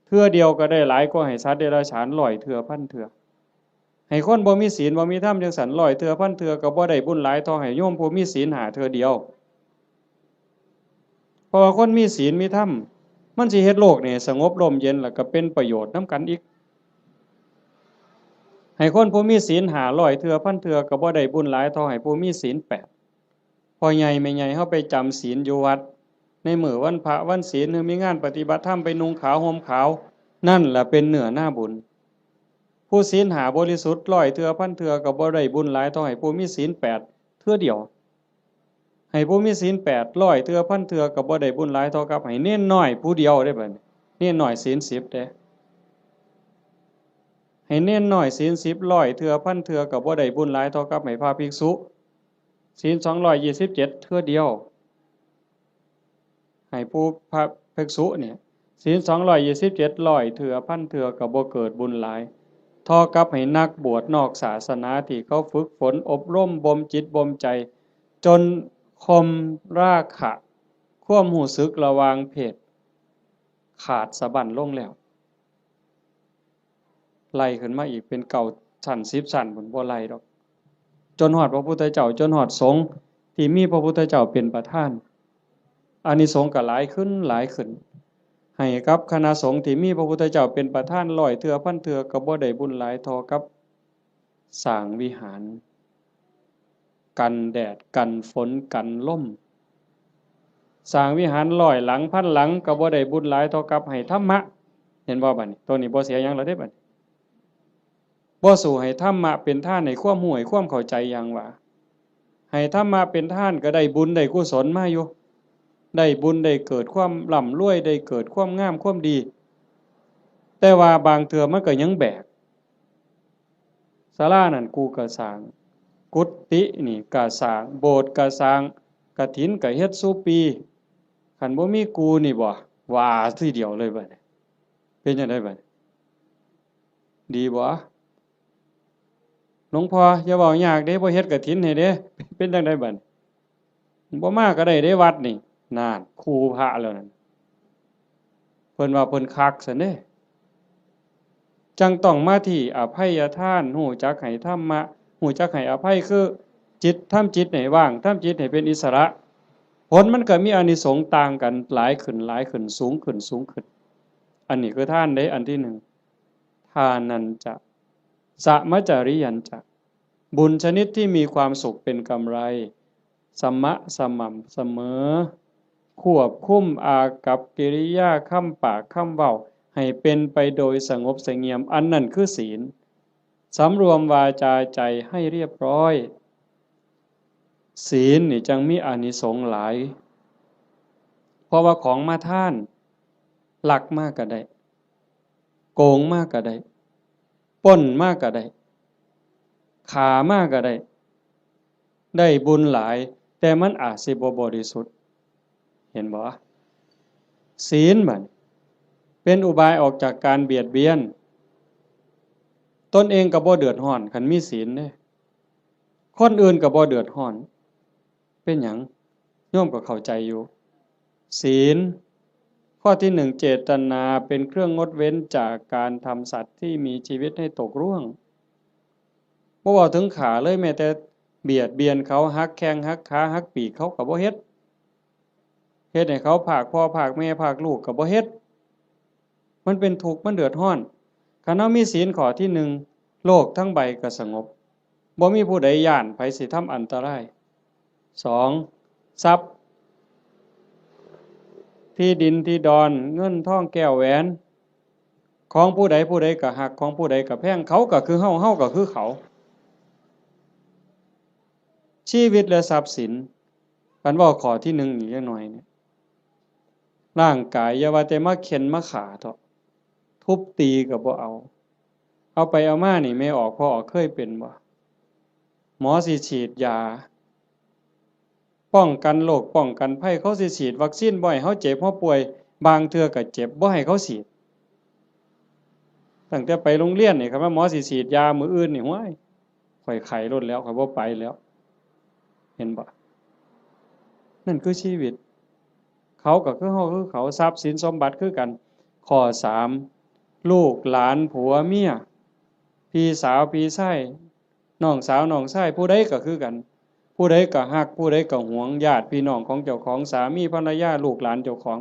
เทื่อเดียวก็ได้หลายกว่าให้สัตว์เดรัจฉานร้อยเทื่อพันเทื่อ ให้คนบ่มีศีลบ่มีธรรมจั่งซั้นร้อยเทื่อพันเทื่อก็บ่ได้บุญหลายเท่าให้โยมผู้มีศีลห้าเทื่อเดียว เพราะว่าคนมีศีลมีธรรม มันสิเฮ็ดโลกนี่สงบร่มเย็น แล้วก็เป็นประโยชน์นำกันอีก ให้คนผู้มีศีลห้าร้อยเทื่อพันเทื่อก็บ่ได้บุญหลายเท่าให้ผู้มีศีลแปด พ่อใหญ่แม่ใหญ่เฮาไปจำศีลอยู่วัด ในมื้อวันพระวันศีล หรือมีงานปฏิบัติธรรมไปนุ่งขาวห่มขาว นั่นแหละเป็นเนื้อนาบุญ ผู้ศีลห้าบริสุทธิ์ร้อยเทื่อพันเทื่อก็บ่ได้บุญหลายเท่าให้ผู้มีศีลแปดเทื่อเดียว ให้ผู้มีศีลแปดร้อยเทื่อพันเทื่อก็บ่ได้บุญหลายเท่ากับให้เณรน้อยผู้เดียวเด้บัดนี้ เณรน้อยศีลสิบเด้ ให้เณรน้อยศีลสิบร้อยเทื่อพันเทื่อก็บ่ได้บุญหลายเท่ากับให้พระภิกษุ ศีลสองร้อยยี่สิบเจ็ดเทื่อเดียว ให้ผู้พระภิกษุเนี่ย ศีลสองร้อยยี่สิบเจ็ดร้อยเทื่อพันเทื่อก็บ่เกิดบุญหลาย เท่ากับให้นักบวชนอกศาสนาที่เขาฝึกฝนอบรมบ่มจิตบ่มใจ จนข่มราคะ ความรู้สึกระหว่างเพศ ขาดสะบั้นลงแล้ว ไล่ขึ้นมาอีกเป็นเก้าชั้นสิบชั้นพุ้น บ่ไล่ดอก จนฮอดพระพุทธเจ้า จนฮอดสงฆ์ที่มีพระพุทธเจ้าเป็นประธาน อานิสงส์ก็หลายขึ้นหลายขึ้น ให้กับคณะสงฆ์ที่มีพระพุทธเจ้าเป็นประธานร้อยเทื่อพันเทื่อก็บ่ได้บุญหลายเท่ากับสร้างวิหาร กันแดดกันฝนกันลม สร้างวิหารร้อยหลังพันหลังก็บ่ได้บุญหลายเท่ากับให้ธรรมะ เห็นบ่บัดนี้ ตัวนี้บ่เสียหยังแล้วเด้บัดนี้ บ่สู้ให้ธรรมะเป็นทานให้ความรู้ให้ความเข้าใจอย่างว่า ให้ธรรมะเป็นทานก็ได้บุญได้กุศลมาอยู่ ได้บุญได้เกิดความร่ำรวย ได้เกิดความงามความดี แต่ว่าบางเทื่อมันก็ยังแบก ศาลานั่นกูก็สร้าง กุฏินี่ก็สร้าง โบสถ์ก็สร้าง กฐินก็เฮ็ดซุปี คันบ่มีกูนี่บ่ ว่าทีเดียวเลยบัดนี้ เป็นจั่งใดบัดนี้ ดีบ่ หลวงพ่ออย่าเว้ายากเด้ บ่เฮ็ดกฐินให้เด้ เป็นจั่งใดบัดนี้ บ่มาก็ได้เด้วัดนี่ นั่น คู่พระแล้วนั่น เพิ่นว่าเพิ่นคักซั้นเด้ จั่งต้องมาที่อภัยทาน รู้จักให้ธรรมะ รู้จักให้อภัย คือจิต ทำจิตให้ว่าง ทำจิตให้เป็นอิสระ ผลมันก็มีอานิสงส์ต่างกัน หลายขึ้น หลายขึ้น สูงขึ้น สูงขึ้น อันนี้คือทานเด้ อันที่หนึ่ง ทานัญจะ สะมะจาริยัญจะ บุญชนิดที่มีความสุขเป็นกำไร สมะ สม่ำเสมอ ควบคุมอากัปกิริยา คำปาก คำเว้า ให้เป็นไปโดยสงบเสงี่ยม อันนั้นคือศีล สำรวมวาจาใจให้เรียบร้อย ศีลนี่จั่งมีอานิสงส์หลาย เพราะว่าของมาทาน ลักมาก็ได้ โกงมาก็ได้ ปล้นมาก็ได้ ฆ่ามาก็ได้ ได้บุญหลาย แ แต่มันอาจสิบ่บริสุทธิ์ เห็นบ่? ศีลบัดเป็นอุบายออกจากการเบียดเบียน ตนเองก็บ่เดือดร้อน คันมีศีลเด้ คนอื่นก็บ่เดือดร้อน เป็นหยัง? โยมก็เข้าใจอยู่ ศีล ข้อที่หนึ่ง เจตนาเป็นเครื่องงดเว้นจากการทำสัตว์ที่มีชีวิตให้ตกร่วง บ่เว้าถึงฆ่าเลย แม้แต่เบียดเบียนเขา หักแข้งหักขา หักปีกเขาก็บ่เฮ็ด เฮ็ดให้เขาพรากพ่อพรากแม่พรากลูกก็บ่เฮ็ด มันเป็นทุกข์ มันเดือดร้อน คันเฮามีศีลข้อที่หนึ่ง โลกทั้งใบก็สงบ บ่มีผู้ใดย้านไผสิทำอันตราย สอง ทรัพย์ ที่ดินที่ดอน เงินทองแก้วแหวน ของผู้ใดผู้ใดก็ฮัก ของผู้ใดก็แพง เขาก็คือเฮา เฮาก็คือเขา ชีวิตและทรัพย์สิน คันเว้าข้อที่หนึ่งอีกจักหน่อยเนี่ย ร่างกายอย่าว่าแต่มาเฆ็่นมาฆ่าเถาะ ทุบตีก็บ่เอา เอาไปเอามานี่ แม่ออกพ่อออกเคยเป็นบ่? หมอสิฉีดยา ป้องกันโรคป้องกันภัย เขาสิฉีดวัคซีนบ่ให้เฮาเจ็บเฮาป่วย บางเทื่อก็เจ็บบ่ให้เขาฉีด ตั้งแต่ไปโรงเรียนนี่ คันว่าหมอสิฉีดยามื้ออื่นนี่ ห้วย ข้อยไข้โลดแล้ว ข้อยบ่ไปแล้ว เห็นบ่? นั่นคือชีวิต เขาก็คือเฮาคือเขา ทรัพย์สินสมบัติคือกัน ข้อสาม ลูกหลานผัวเมีย พี่สาวพี่ชาย น้องสาวน้องชาย ผู้ใดก็คือกัน ผู้ใดก็ฮัก ผู้ใดก็หวง ญาติพี่น้องของเจ้าของ สามีภรรยา ลูกหลานเจ้าของ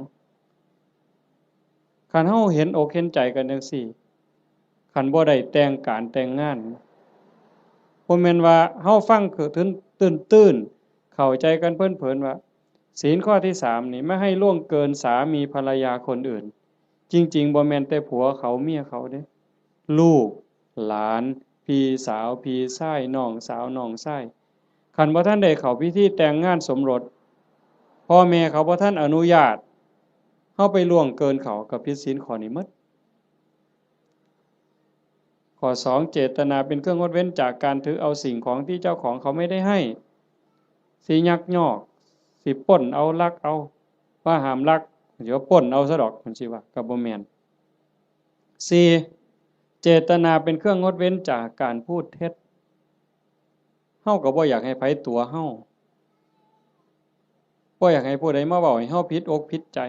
คันเฮาเห็นอกเห็นใจกันจั่งซี้ คันบ่ได้แต่งการแต่งงาน บ่แม่นว่าเฮาฟังคือตื้น ตื้นๆ เข้าใจกันเพลินๆ ว่า ศีลข้อที่สามนี่ ไม่ให้ล่วงเกินสามีภรรยาคนอื่น จริงๆ บ่แม่นแต่ผัวเขาเมียเขาเด้ ลูก หลาน พี่สาว พี่ชาย น้องสาว น้องชาย คันบ่ทันได้เข้าพิธีแต่งงานสมรส พ่อแม่เขาบ่ทันอนุญาต เฮาไปล่วงเกินเขา ก็ผิดศีลข้อนี้หมด ข้อสอง เจตนาเป็นเครื่องงดเว้นจากการถือเอาสิ่งของที่เจ้าของเขาไม่ได้ให้ สิยักยอก สิปล้นเอา ลักเอา ว่าห้ามลัก เดี๋ยวปล้นเอาซะดอก มันสิว่า ก็บ่แม่น สี่ เจตนาเป็นเครื่องงดเว้นจากการพูดเท็จ เฮาก็บ่อยากให้ไผตั๋วเฮา บ่อยากให้ผู้ใดมาเว้าให้เฮาผิดอกผิดใจ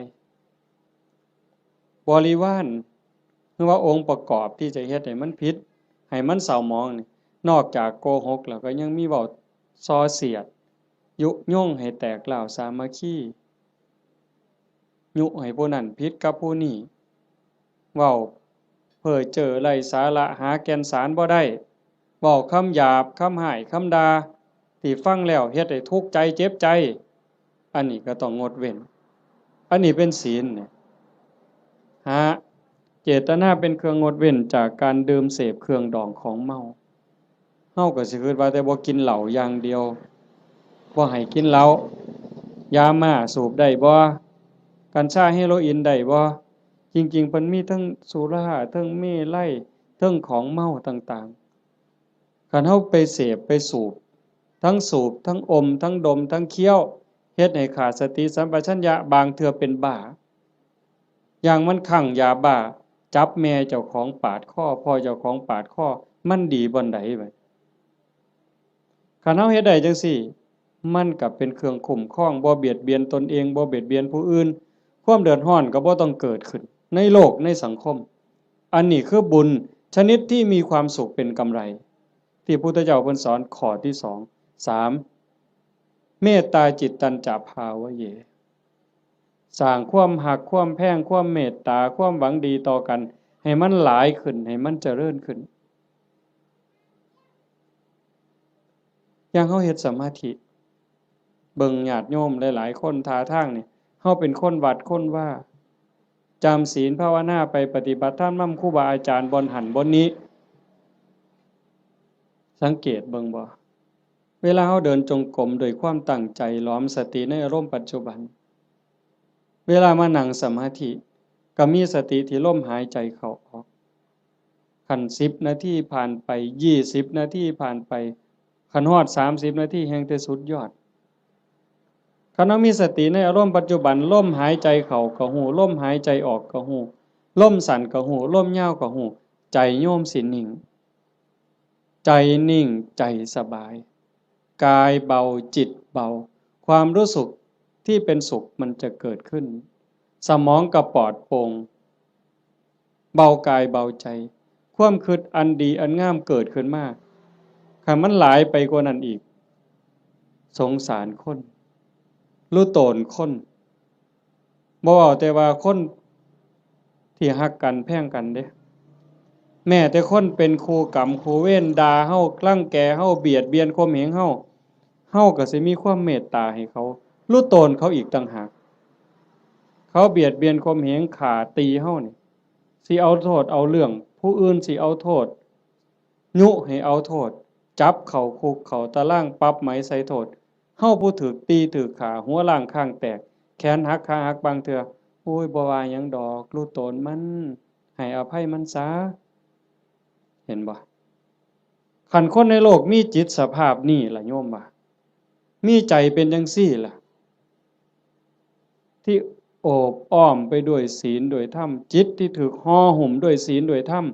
บริวาร หรือว่าองค์ประกอบที่จะเฮ็ดให้มันผิด ให้มันเศร้าหมองนี่ นอกจากโกหกแล้วก็ยังมีเว้าส่อเสียด ยุยงให้แตกร้าวสามัคคี ยุให้ผู้นั้นผิดกับผู้นี้ เว้าเพ้อเจ้อไร้สาระ หาแก่นสารบ่ได้ เว้าคำหยาบ คำฮ้าย คำด่า ที่ฟังแล้วเฮ็ดให้ทุกข์ใจ เจ็บใจ อันนี้ก็ต้องงดเว้น อันนี้เป็นศีลเนี่ย ห้า เจตนาเป็นเครื่องงดเว้นจากการดื่มเสพเครื่องดองของเมา เฮาก็สิคิดว่าแต่บ่กินเหล้าอย่างเดียว บ่ให้กินเหล้า ยาม่าสูบได้บ่ กัญชาเฮโรอีนได้บ่ จริงๆ เพิ่นมีทั้งสุรา ทั้งเมรัย ทั้งของเมาต่างๆ คันเฮาไปเสพไปสูบ ทั้งสูบ ทั้งอม ทั้งดม ทั้งเคี้ยว เฮ็ดให้ขาดสติสัมปชัญญะ บางเทื่อเป็นบ้า อย่างมันคลั่งยาบ้า จับแม่เจ้าของปาดคอ พ่อเจ้าของปาดคอ มันดีบ่อนใดบัด คันเฮาเฮ็ดได้จั่งซี้ มันก็เป็นเครื่องคุ้มครอง บ่เบียดเบียนตนเอง บ่เบียดเบียนผู้อื่น ความเดือดร้อนก็บ่ต้องเกิดขึ้น ในโลก ในสังคม อันนี้คือบุญชนิดที่มีความสุขเป็นกำไร ที่พุทธเจ้าเพิ่นสอนข้อที่สอง สาม เมตตาจิตตัญจะภาวะเย สร้างความฮัก ความแพง ความเมตตา ความหวังดีต่อกัน ให้มันหลายขึ้น ให้มันเจริญขึ้น อย่างเฮาเฮ็ดสมาธิ เบิ่งญาติโยมหลายๆ คนท่าทางนี่ เฮาเป็นคนวัดคนวา จำศีลภาวนาไป ปฏิบัติธรรมนำครูบาอาจารย์บ่อนหั้นบ่อนนี้ สังเกตเบิ่งบ่ เวลาเฮาเดินจงกรมด้วยความตั้งใจ หลอมสติในอารมณ์ปัจจุบัน เวลามานั่งสมาธิ ก็มีสติที่ลมหายใจเข้าออก คันสิบนาทีผ่านไป ยี่สิบนาทีผ่านไป คันฮอดสามสิบนาทีแฮ่งแต่สุดยอด คันเฮามีสติในอารมณ์ปัจจุบัน ลมหายใจเข้าก็ฮู้ ลมหายใจออกก็ฮู้ ลมสั้นก็ฮู้ ลมยาวก็ฮู้ ใจโยมสินิ่ง ใจนิ่ง ใจสบาย กายเบา จิตเบา ความรู้สึกที่เป็นสุขมันจะเกิดขึ้น สมองก็ปลอดโปร่ง เบากายเบาใจ ความคิดอันดีอันงามเกิดขึ้นมา คันมันหลายไปกว่านั้นอีก สงสารคน รู้ตนคน บ่เว้าแต่ว่าคนที่ฮักกันแพงกันเด้ แม้แต่คนเป็นคู่กรรมคู่เวร ด่าเฮา รังแกเฮา เบียดเบียนข่มเหงเฮา เฮาก็สิมีความเมตตาให้เขา รู้ตนเขาอีกต่างหาก เขาเบียดเบียนข่มเหง ฆ่าตีเฮานี่ สิเอาโทษเอาเรื่อง ผู้อื่นสิเอาโทษ ยุให้เอาโทษ จับเข้าคุกเข้าตาราง ปรับไหมใส่โทษ เฮาผู้ถูกตีถูกฆ่า หัวล้างคางแตก แขนหักขาหักบางเทื่อ โอ้ย บ่ว่าหยังดอก รู้ตนมัน ให้อภัยมันซะ เห็นบ่ คันคนในโลกมีจิตสภาพนี้ล่ะโยมว่า มีใจเป็นจังซี่ล่ะ ที่โอบอ้อมไปด้วยศีลด้วยธรรม จิตที่ถูกห่อหุ้มด้วยศีลด้วยธรรม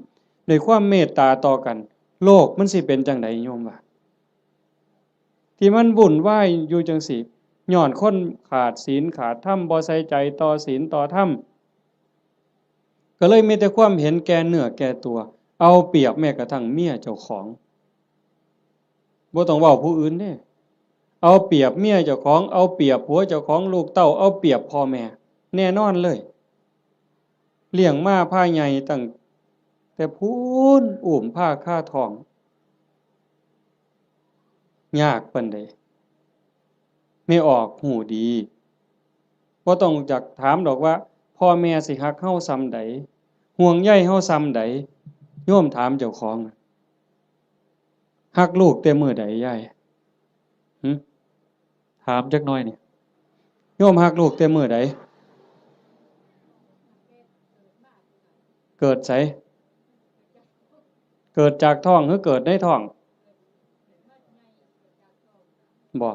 ด้วยความเมตตาต่อกัน โลกมันสิเป็นจังใดโยมว่า ที่มันวุ่นวายอยู่จังซี่ ย้อนคนขาดศีลขาดธรรม บ่ใส่ใจต่อศีลต่อธรรม ก็เลยมีแต่ความเห็นแก่เนื้อแก่ตัว เอาเปรียบแม้กระทั่งเมียเจ้าของ บ่ต้องเว้าผู้อื่นเด้ เอาเปรียบเมียเจ้าของ เอาเปรียบผัวเจ้าของ ลูกเต้า เอาเปรียบพ่อแม่ แน่นอนเลย เลี้ยงมาพาใหญ่ตั้งแต่พู้น อุ้มพาคาท้อง ยากปานใด แม่ออกฮู้ดี บ่ต้องจักถามดอกว่า พ่อแม่สิฮักเฮาส่ำใด ห่วงใยเฮาส่ำใด โยมถามเจ้าของ ฮักลูกแต่มื้อใดยาย หึ ถามจักหน่อยนี่ โยมฮักลูกแต่มื้อใด เกิดไส เกิดจากท้องหรือเกิดในท้อง บ่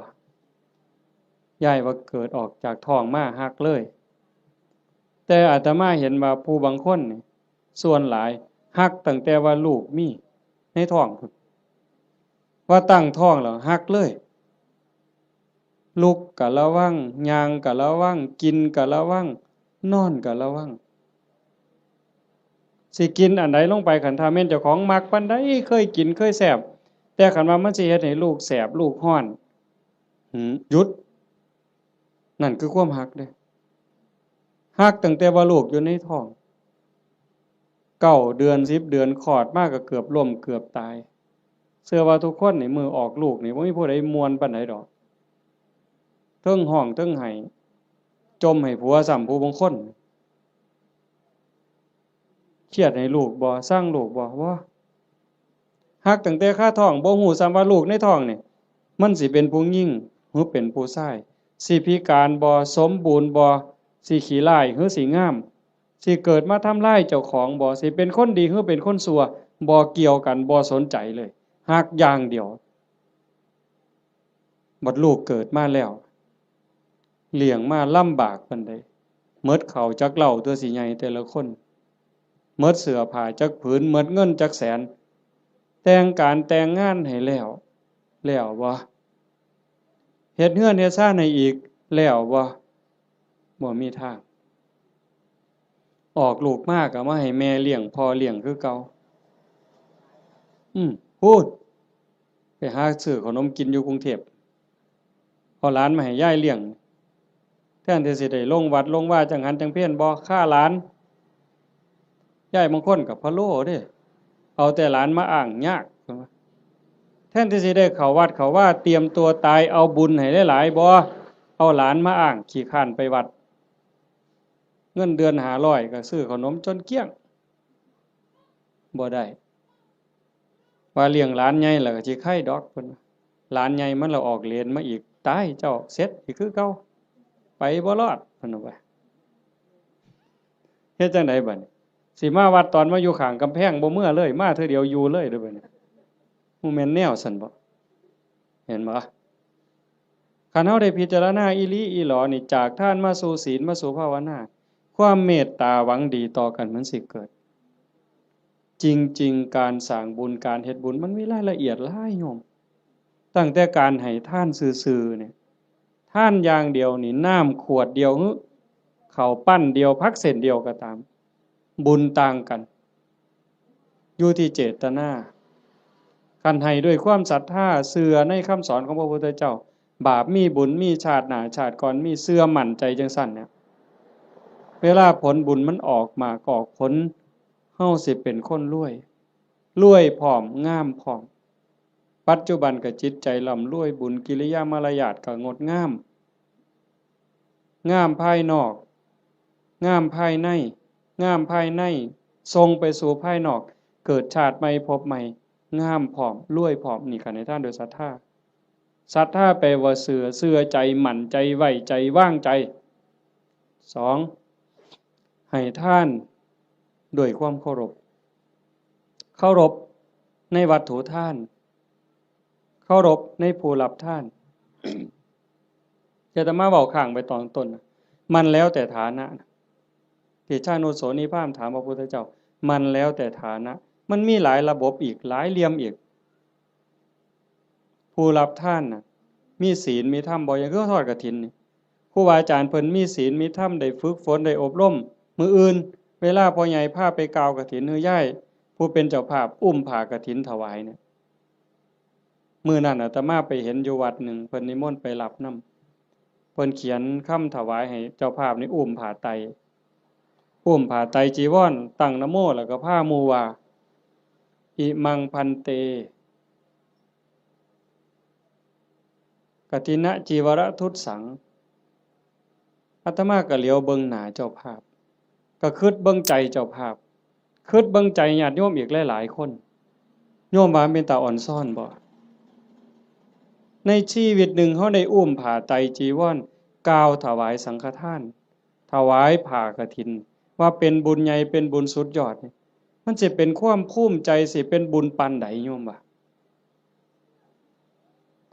ยายว่าเกิดออกจากท้องมาฮักเลย แต่อาตมาเห็นว่าผู้บางคนนี่ ส่วนหลายฮักตั้งแต่ว่าลูกมีในท้องพุ้น ว่าตั้งท้องแล้วฮักเลย ลุกก็ระวัง ย่างก็ระวัง กินก็ระวัง นอนก็ระวัง สิกินอันใดลงไป คันถ้าแม่นเจ้าของมักปานใด เคยกินเคยแซ่บ แต่คันว่ามันสิเฮ็ดให้ลูกแสบลูกร้อน หืม หยุด นั่นคือความฮักเด้ ฮักตั้งแต่ว่าลูกอยู่ในท้อง เก้าเดือน สิบเดือน คลอดมาก็เกือบล้มเกือบตาย เชื่อว่าทุกคนนี่มื้อออกลูกนี่บ่มีผู้ใดม่วนปานใดดอก เทิงฮ้องเทิงไห้ จ่มให้ผัวซ้ำผู้บางคน เครียดให้ลูกบ่ ซังลูกบ่ บ่ ฮักตั้งแต่คาท้อง บ่ฮู้ซ้ำว่าลูกในท้องนี่ มันสิเป็นผู้หญิงหรือเป็นผู้ชาย สิพิการบ่ สมบูรณ์บ่ สิขี้ร้ายหรือสิงาม สิเกิดมาทำลายเจ้าของบ่ สิเป็นคนดีหรือเป็นคนชั่ว บ่เกี่ยวกัน บ่สนใจเลย ฮักอย่างเดียว บัดลูกเกิดมาแล้ว เลี้ยงมาลำบากปานใด หมดข้าวจักเล่าตัวสิใหญ่แต่ละคน หมดเสื้อผ้าจักผืน หมดเงินจักแสน แต่งการแต่งงานให้แล้ว แล้วบ่ เฮ็ดเฮือนเฮ็ดซานให้อีก แล้วบ่ บ่มีทาง ออกลูกมาก็มาให้แม่เลี้ยงพ่อเลี้ยงคือเก่า อืม พู้น ไปหาซื้อขนมกินอยู่กรุงเทพฯ เอาหลานมาให้ยายเลี้ยง แทนที่สิได้ลงวัดลงวาจังหันจังเพลบ่ ฆ่าหลาน ยายบางคนก็พะโล้เด้ เอาแต่หลานมาอ้างยาก แทนที่สิได้เข้าวัดเข้าวา เตรียมตัวตาย เอาบุญให้หลายๆ บ่ เอาหลานมาอ้าง ขี้คร้านไปวัด เงินเดือนห้าร้อยก็ซื้อขนมจนเกลี้ยง บ่ได้ ว่าเลี้ยงหลานใหญ่แล้วก็สิไคดอก เพิ่นว่า หลานใหญ่มันละออกเหลนมาอีก ตายเจ้า เสร็จอีกคือเก่า ไปบ่รอด เพิ่นว่า เฮ็ดจั่งใดบัดนี้ สิมาวัดตอนมาอยู่ข้างกำแพงบ่เมือเลย มาเทื่อเดียวอยู่เลยเด้อบัดนี้ บ่แม่นแนวซั้นบ่ เห็นบ่ คันเฮาได้พิจารณาอีหลีอีหลอนี่ จากทานมาสู่ศีล มาสู่ภาวนา ความเมตตาหวังดีต่อกันมันสิเกิด จริงๆ การสร้างบุญ การเฮ็ดบุญ มันมีรายละเอียดหลายโยม ตั้งแต่การให้ทานซื่อๆ เนี่ย ทานอย่างเดียวนี่ น้ำขวดเดียว หรือข้าวปั้นเดียว ผักเส้นเดียวก็ตาม บุญต่างกัน อยู่ที่เจตนา คันให้ด้วยความศรัทธา เชื่อในคำสอนของพระพุทธเจ้า บาปมีบุญมี ชาติหน้าชาติก่อนมี เชื่อมั่นใจจังซั่นเนี่ย เวลาผลบุญมันออกหมากออกผล เฮาสิเป็นคนรวย รวยพร้อม งามพร้อม ปัจจุบันก็จิตใจร่ำรวย บุญกิริยามารยาทก็งดงาม งามภายนอก งามภายใน งามภายใน ส่งไปสู่ภายนอก เกิดชาติใหม่ภพใหม่ งามพร้อม รวยพร้อม นี่คันให้ทานโดยศรัทธา ศรัทธาแปลว่าเชื่อ เชื่อใจ มั่นใจ ไว้ใจ วางใจ สอง ให้ทานด้วยความเคารพ เคารพในวัตถุทาน เคารพในผู้รับทาน อาตมาเว้าค้างไปตอนต้นนะ มันแล้วแต่ฐานะนะ ที่ชานุโสนีพราหมณ์ถามพระพุทธเจ้า มันแล้วแต่ฐานะ มันมีหลายระบบอีก หลายเหลี่ยมอีก ผู้รับทานน่ะ มีศีลมีธรรมบ่ อย่างคือทอดกฐินนี่ ครูบาอาจารย์เพิ่นมีศีลมีธรรม ได้ฝึกฝน ได้อบรม มื้ออื่น เวลาพ่อใหญ่พาไปกล่าวกฐิน หรือยายผู้เป็นเจ้าภาพอุ้มผ้ากฐินถวายเนี่ย มื้อนั้นอาตมาไปเห็นอยู่วัดหนึ่ง เพิ่นนิมนต์ไปรับนำ เพิ่นเขียนคำถวายให้เจ้าภาพนี่อุ้มผ้าไตร อุ้มผ้าไตรจีวร ตั้งนะโม แล้วก็พาหมู่ว่า อิมัง ภันเต กฐินจีวรทุสสัง อาตมาก็เหลียวเบิ่งหน้าเจ้าภาพ ก็คิดเบิ่งใจเจ้าภาพ คิดเบิ่งใจญาติโยมอีกหลายๆ คน โยมว่าเป็นตาอ่อนซ้อนบ่ ในชีวิตหนึ่งเฮาได้อุ้มผ้าไตรจีวร กล่าวถวายสังฆทาน ถวายผ้ากฐิน ว่าเป็นบุญใหญ่ เป็นบุญสุดยอดนี่ มันสิเป็นความภูมิใจ สิเป็นบุญปานใด โยมว่า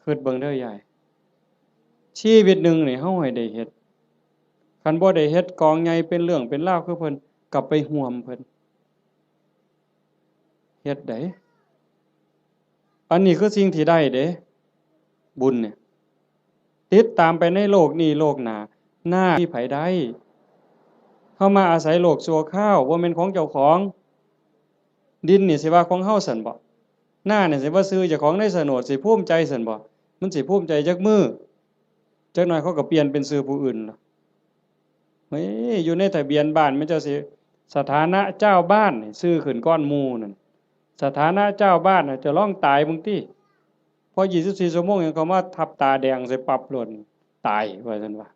คิดเบิ่งเด้อยาย ชีวิตหนึ่งนี่เฮาให้ได้เฮ็ด คันบ่ได้เฮ็ดกองใหญ่เป็นเรื่องเป็นราวคือเพิ่น ก็ไปร่วมเพิ่น เฮ็ดได้ อันนี้คือสิ่งที่ได้เด้ บุญเนี่ย ติดตามไปในโลกนี้โลกหน้า นามีไผได้ เฮามาอาศัยโลกชั่วคราว บ่แม่นของเจ้าของ ดินนี่สิว่าของเฮาซั่นบ่ นานี่สิว่าชื่อเจ้าของในโฉนด สิภูมิใจซั่นบ่ มันสิภูมิใจจักมื้อ จักหน่อยเขาก็เปลี่ยนเป็นชื่อผู้อื่นล่ะ เฮ้ย อยู่ในทะเบียนบ้านมันเจ้าสิ สถานะเจ้าบ้านนี่ชื่อขึ้นก่อนหมู่นั่น สถานะเจ้าบ้านน่ะ เจ้าลองตายเบิ่งติ พอยี่สิบสี่ชั่วโมงหยังเขามาทับตาแดงใส่ปั๊บโลด ตายว่าซั่นว่า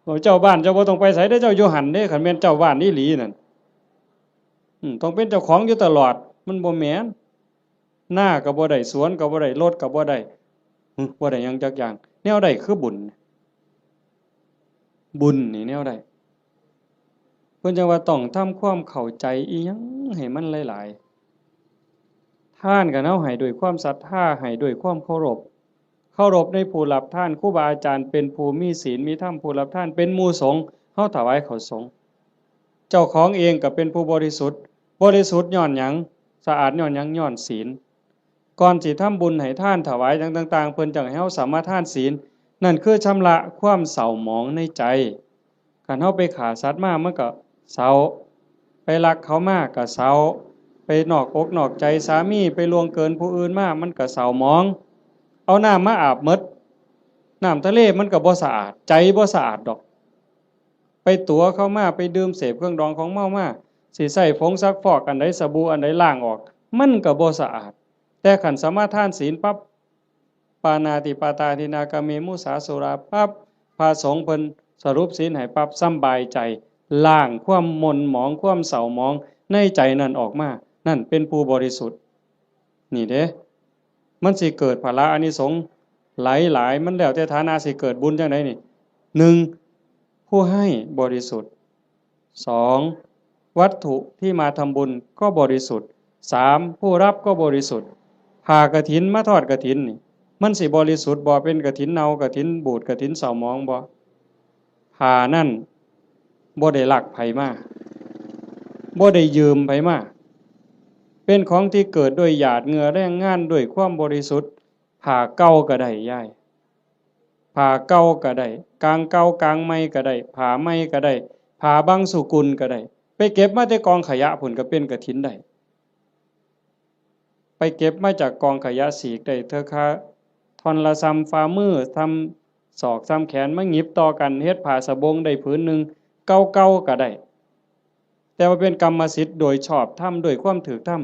โอ้ เจ้าบ้านเจ้าบ่ต้องไปไสเด้อ เจ้าอยู่หั่นเด้ คันแม่นเจ้าบ้านอีหลีนั่น อืม ต้องเป็นเจ้าของอยู่ตลอด มันบ่แม่น นาก็บ่ได้ สวนก็บ่ได้ รถก็บ่ได้ หึ บ่ได้หยังจักอย่าง แนวใดคือบุญ บุญนี่แนวใด เพิ่นจั่งว่าต้องทำความเข้าใจอีหยังให้มันหลายๆ ทานก็เฮาให้ด้วยความศรัทธา ให้ด้วยความเคารพ เคารพในผู้รับทาน ครูบาอาจารย์เป็นผู้มีศีลมีธรรม ผู้รับทานเป็นหมู่สงฆ์ เฮาถวายข้าวสงฆ์ เจ้าของเองก็เป็นผู้บริสุทธิ์ บริสุทธิ์ย้อนหยัง สะอาดย้อนหยัง ย้อนศีล ก่อนสิทำบุญให้ทานถวายหยังต่างๆ เพิ่นจั่งให้เฮาสมาทานศีล นั่นคือชำระความเศร้าหมองในใจ คันเฮาไปฆ่าสัตว์มามันก็เศร้า ไปลักเขามาก็เศร้า ไปนอกอกนอกใจสามี ไปล่วงเกินผู้อื่นมา มันก็เศร้าหมอง เอาน้ำมาอาบหมด น้ำทะเลมันก็บ่สะอาด ใจบ่สะอาดดอก ไปตั๋วเขามา ไปดื่มเสพเครื่องดองของเมามา สิใช้ผงซักฟอกอันใด สบู่อันใดล้างออก มันก็บ่สะอาด แต่คันสมาทานศีลปั๊บ ปาณาติปาตาทินนา กาเม มุสา สุรา ปั๊บ พระสงฆ์เพิ่นสรุปศีลให้ปั๊บ สำบายใจ ล้างความหม่นหมอง ความเศร้าหมองในใจนั่นออกมา นั่นเป็นผู้บริสุทธิ์ นี่เด้ มันสิเกิดผละอานิสงส์หลายๆ มันแล้วแต่ฐานะสิเกิดบุญจั่งใดนี่ หนึ่ง ผู้ให้บริสุทธิ์ สอง วัตถุที่มาทำบุญก็บริสุทธิ์ สาม ผู้รับก็บริสุทธิ์ ผ้ากฐินมาทอดกฐินนี่ มันสิบริสุทธิ์บ่ เป็นกฐินเน่า กฐินบูด กฐินเศร้าหมองบ่ ผ้านั่นบ่ได้ลักไผมา บ่ได้ยืมไผมา เป็นของที่เกิดด้วยหยาดเหงื่อแรงงาน ด้วยความบริสุทธิ์ ผ้าเก่าก็ได้ยาย ผ้าเก่าก็ได้ กางเก่ากางใหม่ก็ได้ ผ้าใหม่ก็ได้ ผ้าบางสุกุลก็ได้ ไปเก็บมาแต่กองขยะพุ้นก็เป็นกฐินได้ ไปเก็บมาจากกองขยะ สีกได้เทื่อคาท่อนละส่ำฝ่ามือ ส่ำศอก ส่ำแขน มาหยิบต่อกันเฮ็ดผ้าสบงได้ผืนหนึ่ง เก่าๆก็ได้ แต่ว่าเป็นกรรมสิทธิ์โดยชอบธรรม ด้วยความถูกธรรม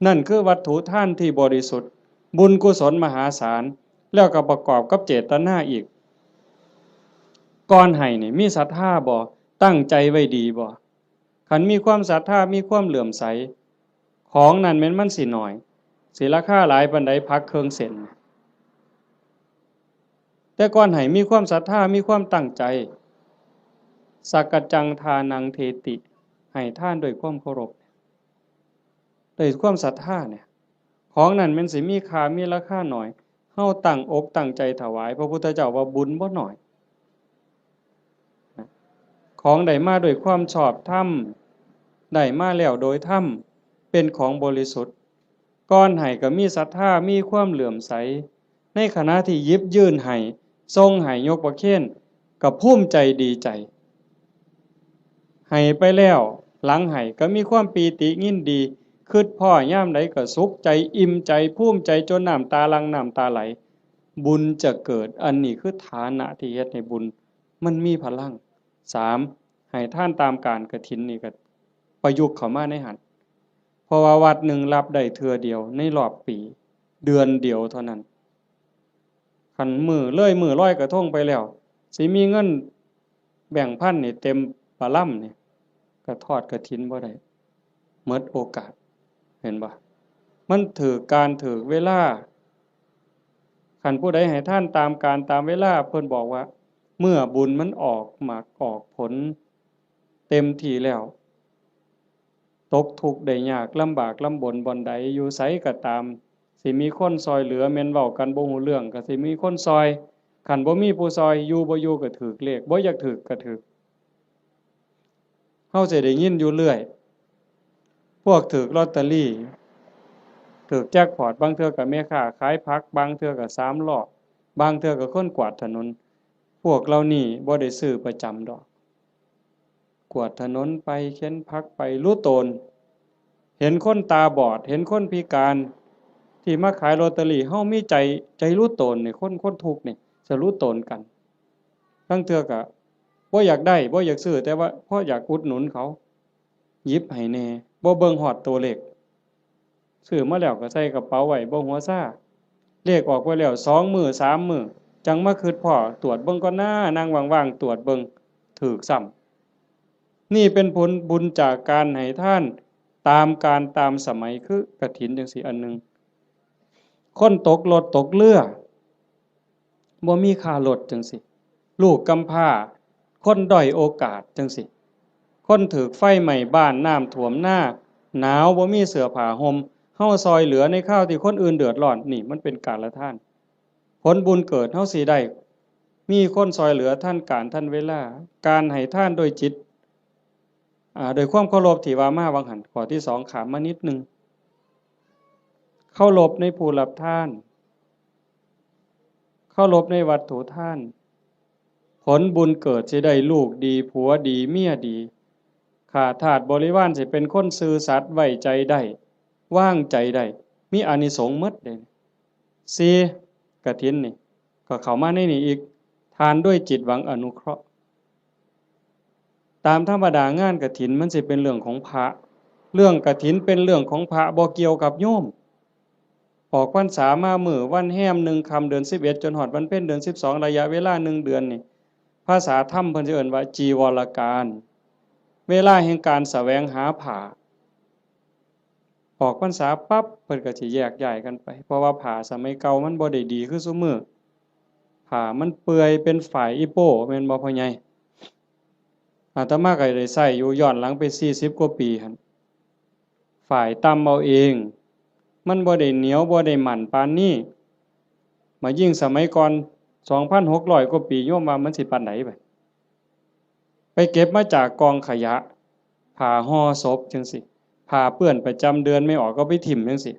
นั่นคือวัตถุทานที่บริสุทธิ์ บุญกุศลมหาศาล แล้วก็ประกอบกับเจตนาอีก ก่อนให้นี่มีศรัทธาบ่ ตั้งใจไว้ดีบ่ คันมีความศรัทธา มีความเลื่อมใส ของนั่นแม่นมันสิน้อย สิราคาหลายปานใด ผักเครื่องเส้น แต่ก่อนให้มีความศรัทธา มีความตั้งใจ สักกัจจังทานังเทติ ให้ทานด้วยความเคารพ ด้วยความศรัทธาเนี่ย ของนั่นแม่นสิมีค่า มีราคาน้อย เฮาตั้งอกตั้งใจถวาย พระพุทธเจ้าว่าบุญบ่น้อย ของได้มาด้วยความชอบธรรม ได้มาแล้วโดยธรรม เป็นของบริสุทธิ์ ก่อนให้ก็มีศรัทธา มีความเลื่อมใส ในขณะที่หยิบยื่นให้ ส่งให้ ยกประเคน ก็ภูมิใจดีใจ ให้ไปแล้ว หลังให้ก็มีความปีติยินดี คิดพ้อยามใดก็สุขใจ อิ่มใจ ภูมิใจ จนน้ำตาหลั่ง น้ำตาไหล บุญจะเกิด อันนี้คือฐานะที่เฮ็ดให้บุญมันมีพลัง สาม ให้ทานตามการกฐินนี่ก็ประยุกต์เข้ามาในหั้น เพราะว่าวัดหนึ่งรับได้เทื่อเดียวในรอบปี เดือนเดียวเท่านั้น คันมื้อเลยมื้อลอยกระทงไปแล้ว สิมีเงินแบงค์พันนี่เต็มปะลำนี่ ก็ทอดกฐินบ่ได้ หมดโอกาส เห็นบ่ มันถูกการถูกเวลา คันผู้ใดให้ทานตามการตามเวลา เพิ่นบอกว่า เมื่อบุญมันออกหมากออกผลเต็มที่แล้ว ตกทุกข์ได้ยาก ลำบากลำบนบ่อนใด อยู่ไสก็ตาม สิมีคนซ่อยเหลือ แม่นเว้ากันบ่ฮู้เรื่องก็สิมีคนซ่อย คันบ่มีผู้ซ่อย อยู่บ่อยู่ก็ถูกเลข บ่อยากถูกก็ถูก เฮาสิได้ยินอยู่เรื่อย พวกถูกลอตเตอรี่ ถูกแจ็คพอต บางเทื่อก็แม่ค้าขายผัก บางเทื่อก็สามล้อ บางเทื่อก็คนกวาดถนน พวกเหล่านี้บ่ได้ซื้อประจำดอก กวาดถนนไป เข็นผักไป หลู่ตน เห็นคนตาบอด เห็นคนพิการ ที่มาขายลอตเตอรี่ เฮามีใจ ใจหลู่ตนนี่ คน คนทุกข์นี่ จะหลู่ตนกัน ลางเทื่อก็บ่อยากได้ บ่อยากซื้อ แต่ว่าพออยากอุดหนุนเขา หยิบให้แหน่ บ่เบิ่งฮอดตัวเลข ซื้อมาแล้วก็ใส่กระเป๋าไว้ บ่หัวซา เลขออกไปแล้วสองมื้อสามมื้อ จั่งมาคิดพ้อ ตรวจเบิ่งก่อนนะ นั่งว่างๆ ตรวจเบิ่ง ถูกซ้ำ นี่เป็นผลบุญจากการให้ทานตามกาลตามสมัย คือกฐินจั่งซี้อันหนึ่ง คนตกรถตกเรือ บ่มีค่ารถจั่งซี้ ลูกกำพร้า คนด้อยโอกาสจั่งซี้ คนถูกไฟไหม้บ้าน น้ำท่วมนา หนาว บ่มีเสื้อผ้าห่ม เฮาซ่อยเหลือในคราวที่คนอื่นเดือดร้อน นี่มันเป็นการละทาน ผลบุญเกิดเฮาสิได้ มีคนซ่อยเหลือทันการทันเวลา การให้ทานโดยจิต อ่า โดยความเคารพที่ว่ามาหว่างหั้น ข้อที่สองข้ามมานิดหนึ่ง เคารพในผู้รับทาน เคารพในวัตถุทาน ผลบุญเกิดสิได้ลูกดี ผัวดี เมียดี ข้าทาสบริวารสิเป็นคนซื่อสัตย์ ไว้ใจได้ วางใจได้ มีอานิสงส์หมดเลย สี่ กฐินนี่ ก็เข้ามาในนี่อีก ทานด้วยจิตหวังอนุเคราะห์ ตามธรรมดางานกฐินมันสิเป็นเรื่องของพระ เรื่องกฐินเป็นเรื่องของพระ บ่เกี่ยวกับโยม ออกพรรษามามื้อวันแฮมหนึ่งค่ำเดือนสิบเอ็ด จนฮอดวันเพ็ญเดือนสิบสอง ระยะเวลาหนึ่งเดือนนี่ ภาษาธรรมเพิ่นสิเอิ้นว่าจีวรกาล เวลาแห่งการแสวงหาผ้า ออกพรรษาปั๊บ เพิ่นก็สิแยกย้ายกันไป เพราะว่าผ้าสมัยเก่ามันบ่ได้ดีคือซุมื้อ ผ้ามันเปื่อยเป็นฝ้ายอีโป้ แม่นบ่พ่อใหญ่ อาตมาก็ได้ใช้อยู่ย้อนหลังไปสี่สิบกว่าปีหั่น ฝ้ายตำเอาเอง มันบ่ได้เหนียว บ่ได้มั่นปานนี้ มายิ่งสมัยก่อน สองพันหกร้อย กว่าปี โยมว่ามันสิปานใดบัด ไปเก็บมาจากกองขยะ ผ้าห่อศพจั่งซี้ ผ้าเปื้อนประจำเดือนไม่ออกก็ไปถิ่มจั่งซี้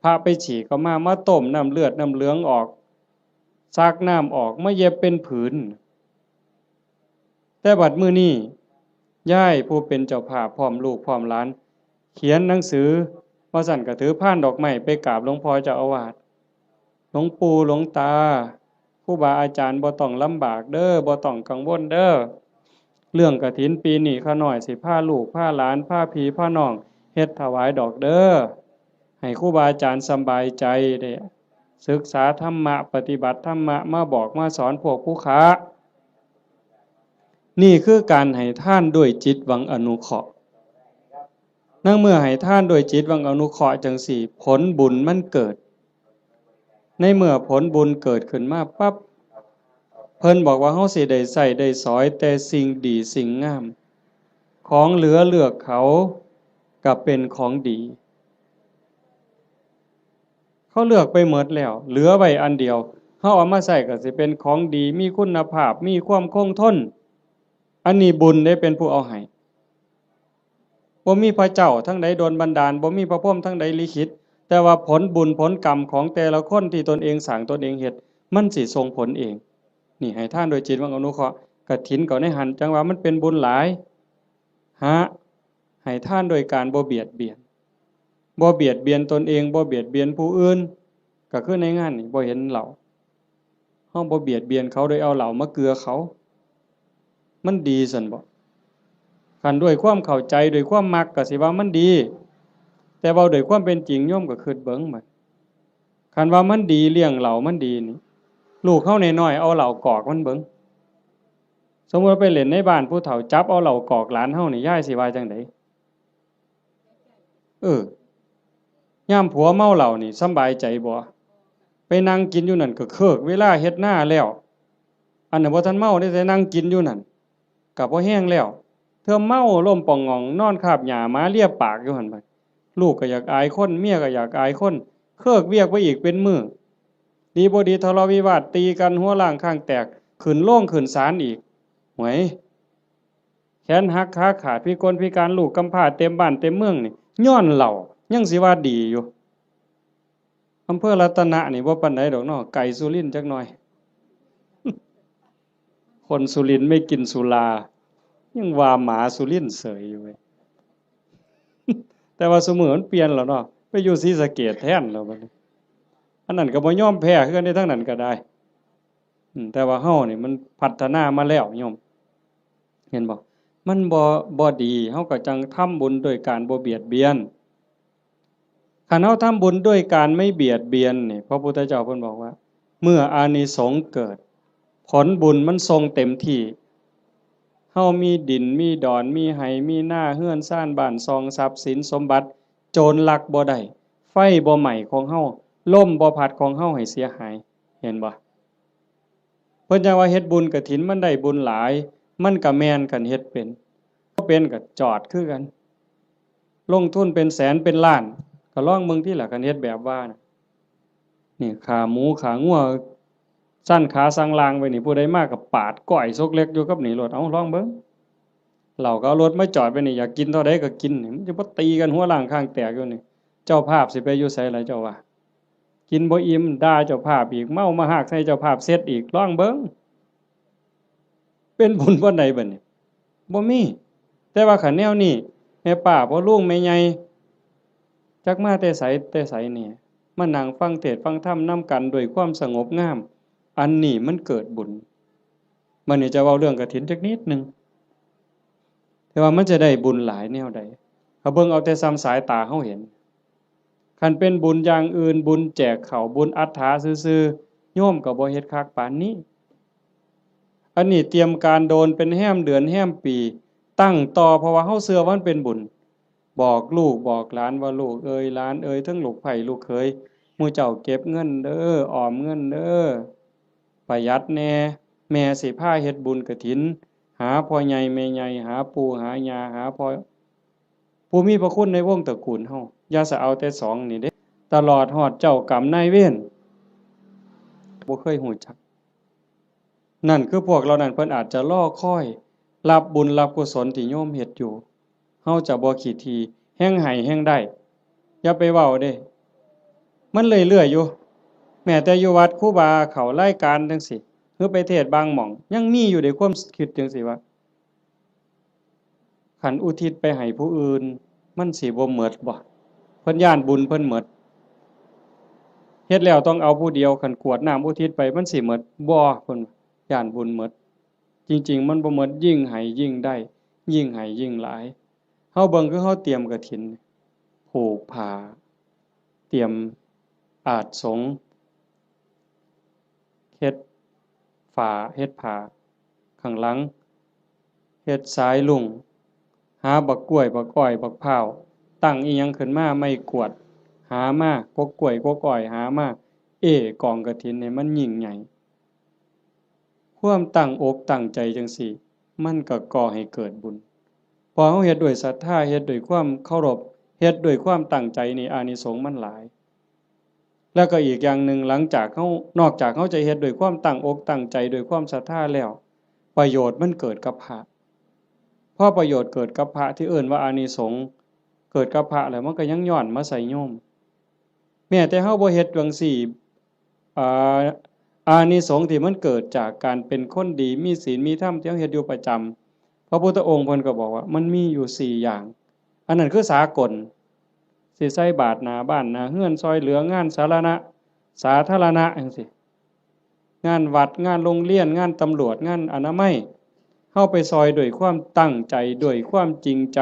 พระไปฉี่ก็มา มาต้มน้ำเลือดน้ำเหลืองออก ซักน้ำออก มาเย็บเป็นผืน แต่บัดมื้อนี้ ยายผู้เป็นเจ้าภาพพร้อมลูกพร้อมหลาน เขียนหนังสือ ว่าซั่นก็ถือพานดอกไม้ไปกราบหลวงพ่อเจ้าอาวาส หลวงปู่หลวงตา ครูบาอาจารย์บ่ต้องลำบากเด้อ บ่ต้องกังวลเด้อ เรื่องกฐินปีนี้ข้าน้อยสิพาลูกพาหลานพาพี่พาน้องเฮ็ดถวายดอกเด้อ ให้ครูบาอาจารย์สำบายใจ ได้ศึกษาธรรมะ ปฏิบัติธรรมะ มาบอกมาสอนพวกผู้ค้า นี่คือการให้ทานด้วยจิตหวังอนุเคราะห์ ในเมื่อให้ทานด้วยจิตหวังอนุเคราะห์จั่งซี้ ผลบุญมันเกิด ในเมื่อผลบุญเกิดขึ้นมาปั๊บ เพิ่นบอกว่าเฮาสิได้ใช้ได้สอยแต่สิ่งดีสิ่งงาม ของเหลือเลือกเขาก็เป็นของดี เขาเลือกไปหมดแล้ว เหลือไว้อันเดียว เฮาเอามาใช้ก็สิเป็นของดี มีคุณภาพ มีความคงทน อันนี้บุญเด้เป็นผู้เอาให้ บ่มีพระเจ้าทางใดดลบันดาล บ่มีพระพรหมทางใดลิขิต แต่ว่าผลบุญผลกรรมของแต่ละคนที่ตนเองสร้างตนเองเฮ็ด มันสิส่งผลเอง นี่ให้ทานโดยจิตหวังอนุเคราะห์ กฐินก็ในหั้น จั่งว่ามันเป็นบุญหลาย หา ให้ทานโดยการบ่เบียดเบียน บ่เบียดเบียนตนเอง บ่เบียดเบียนผู้อื่น ก็คือในงานนี่บ่เห็นเหล้า เฮาบ่เบียดเบียนเขาโดยเอาเหล้ามาเกือเขา มันดีซั่นบ่ คันด้วยความเข้าใจ ด้วยความมักก็สิว่ามันดี แต่เว้าด้วยความเป็นจริง โยมก็คิดเบิ่งบัด คันว่ามันดี เลี้ยงเหล้ามันดีนี่ ลูกเฮาน้อยๆ เอาเหล้ากอกมันเบิ่ง สมมุติว่าไปเล่นในบ้านผู้เฒ่า จับเอาเหล้ากอกหลานเฮานี่ ยายสิว่าจั่งใด เออ ยามผัวเมาเหล้านี่สำบายใจบ่ ไปนั่งกินอยู่นั่นก็เคิกเวลาเฮ็ดนาแล้ว อันนั้นบ่ทันเมาเด้ แต่นั่งกินอยู่นั่น ก็พอแฮงแล้ว เทื่อเมาล้มป่องหง่อง นอนคาบหญ้าหมาเลียปากอยู่หั่นบัด ลูกก็อยากอายคน เมียก็อยากอายคน เคิกเวียกไปอีกเป็นมื้อ ดีบ่ดีทะเลาะวิวาท ตีกันหัวร้างข้างแตก ขึ้นโรงขึ้นศาลอีก หวย แขนหักขาขาด พิกลพิการ ลูกกำพร้าเต็มบ้านเต็มเมืองนี่ ย้อนเหล้า ยังสิว่าดีอยู่ อำเภอรัตนะนี่บ่ปานใดดอกเนาะ ไกลสุรินทร์จักหน่อย คนสุรินทร์ไม่กินสุรา ยังว่าหมาสุรินทร์เสยอยู่เว้ย แต่ว่าซุมื้อมันเปลี่ยนแล้วเนาะ ไปอยู่ศรีสะเกษแทนแล้วบัดนี้ อันนั้นก็บ่ยอมแพ้คือกันเด้ ทางนั้นก็ได้ อืม แต่ว่าเฮานี่มันพัฒนามาแล้วโยม เห็นบ่ มันบ่ บ่ดี เฮาก็จั่งทำบุญโดยการบ่เบียดเบียน คันเฮาทำบุญด้วยการไม่เบียดเบียนนี่ พระพุทธเจ้าเพิ่นบอกว่า เมื่ออานิสงส์เกิด ผลบุญมันส่งเต็มที่ เฮามีดิน มีดอน มีไฮ่ มีนา เฮือนซาน บ้านช่อง ทรัพย์สินสมบัติ โจรลักบ่ได้ ไฟบ่ไหม้ของเฮา ลมบ่พัดของเฮาให้เสียหาย เห็นบ่ เพิ่นจั่งว่าเฮ็ดบุญกฐินมันได้บุญหลาย มันก็แม่นคันเฮ็ดเป็น บ่เป็นก็จอดคือกัน ลงทุนเป็นแสนเป็นล้าน ก็ลองเบิ่งติล่ะ คันเฮ็ดแบบว่าน่ะ นี่ขาหมูขางัว สั่นขาสั่งลางไว้นี่ ผู้ใดมาก็ปาดก้อยซกเล็กอยู่กับนี่โลด เอ้า ลองเบิ่ง เหล้าก็เอารถมาจอดไว้นี่ อยากกินเท่าใดก็กินนี่ มันจะบ่ตีกันหัวร้างข้างแตกอยู่นี่ เจ้าภาพสิไปอยู่ไสล่ะเจ้าว่า กินบ่อิ่ม ด่าเจ้าภาพอีก เมามาฮากใส่เจ้าภาพเสร็จอีก ลองเบิ่ง เป็นบุญปานใดบัดนี้ บ่มี แต่ว่าคันแนวนี้ แม่ป้าพ่อลุงแม่ใหญ่ จักมาแต่ไสแต่ไสนี่ มานั่งฟังเทศน์ฟังธรรมนำกันด้วยความสงบงาม อันนี้มันเกิดบุญ บัดนี้จะเว้าเรื่องกฐินจักนิดหนึ่ง แต่ว่ามันจะได้บุญหลายแนวใด ถ้าเบิ่งเอาแต่ส่ำสายตาเฮาเห็น คันเป็นบุญอย่างอื่น บุญแจกข้าว บุญอัฏฐาซื่อๆ โยมก็บ่เฮ็ดคักปานนี้ อันนี้เตรียมการโดนเป็นแฮมเดือนแฮมปี ตั้งต่อ เพราะว่าเฮาเชื่อว่ามันเป็นบุญ บอกลูกบอกหลานว่า ลูกเอ่ยหลานเอ่ย ทั้งลูกใผลูกเขย หมู่เจ้าเก็บเงินเด้อ ออมเงินเด้อ ประหยัดแหน่ แม่สิพาเฮ็ดบุญกฐิน หาพ่อใหญ่แม่ใหญ่ หาปู่หาย่า หาพ่อ ผู้มีพระคุณในวงตระกูลเฮา อย่าสะเอาแต่สองนี่เด้ ตลอดฮอดเจ้ากรรมนายเวร บ่เคยฮู้จัก นั่นคือพวกเหล่านั้นเพิ่นอาจจะรอคอยรับบุญรับกุศลที่โยมเฮ็ดอยู่ เฮาจะบ่ขี้ถี่ แฮ่งให้แฮ่งได้ อย่าไปเว้าเด้ มันเรื่อยๆอยู่ แม้แต่อยู่วัดครูบาเข้ารายการจั่งซี้ หรือไปเทศน์บางหม่อง ยังมีอยู่เด้ความคิดจั่งซี้ว่า คันอุทิศไปให้ผู้อื่น มันสิบ่หมดบ่ เพิ่นย้านบุญเพิ่นหมด เฮ็ดแล้วต้องเอาผู้เดียว คันกรวดน้ำอุทิศไปมันสิหมดบ่ เพิ่นย้านบุญหมด จริงๆมันบ่หมด ยิ่งให้ยิ่งได้ ยิ่งให้ยิ่งหลาย เฮาเบิ่งคือเฮาเตรียมกฐิน ผูกผ้า เตรียมอาสน์สงฆ์ เฮ็ดฝา เฮ็ดผ้า ข้างหลัง เฮ็ดสายลุง หาบักกล้วย บักอ้อย บักพร้าว ตั้งอิหยังขึ้นมา ไม้กวาด หามา กกกล้วย กกอ้อย หามา เอ้กองกฐินให้มันยิ่งใหญ่ ความตั้งอกตั้งใจจั่งซี้ มันก็ก่อให้เกิดบุญ พอเฮาเฮ็ดด้วยศรัทธา เฮ็ดด้วยความเคารพ เฮ็ดด้วยความตั้งใจนี่ อานิสงส์มันหลาย แล้วก็อีกอย่างหนึ่ง หลังจากเฮา นอกจากเฮาจะเฮ็ดด้วยความตั้งอกตั้งใจ ด้วยความศรัทธาแล้ว ประโยชน์มันเกิดกับพระ พอประโยชน์เกิดกับพระที่เอิ้นว่าอานิสงส์เกิดกับพระแล้ว มันก็ยังย้อนมาใส่โยม แม้แต่เฮาบ่เฮ็ดจั่งซี้ อ่า อานิสงส์ที่มันเกิดจากการเป็นคนดี มีศีล มีธรรม ที่เฮาเฮ็ดอยู่ประจำ พระพุทธองค์เพิ่นก็บอกว่ามันมีอยู่สี่อย่าง อันนั้นคือสากล สิใส่บาตรหน้าบ้านหน้าเฮือน ซ่อยเหลืองานสาธารณะ สาธารณะจั่งซี้ งานวัด งานโรงเรียน งานตำรวจ งานอนามัย เฮาไปซ่อยด้วยความตั้งใจ ด้วยความจริงใจ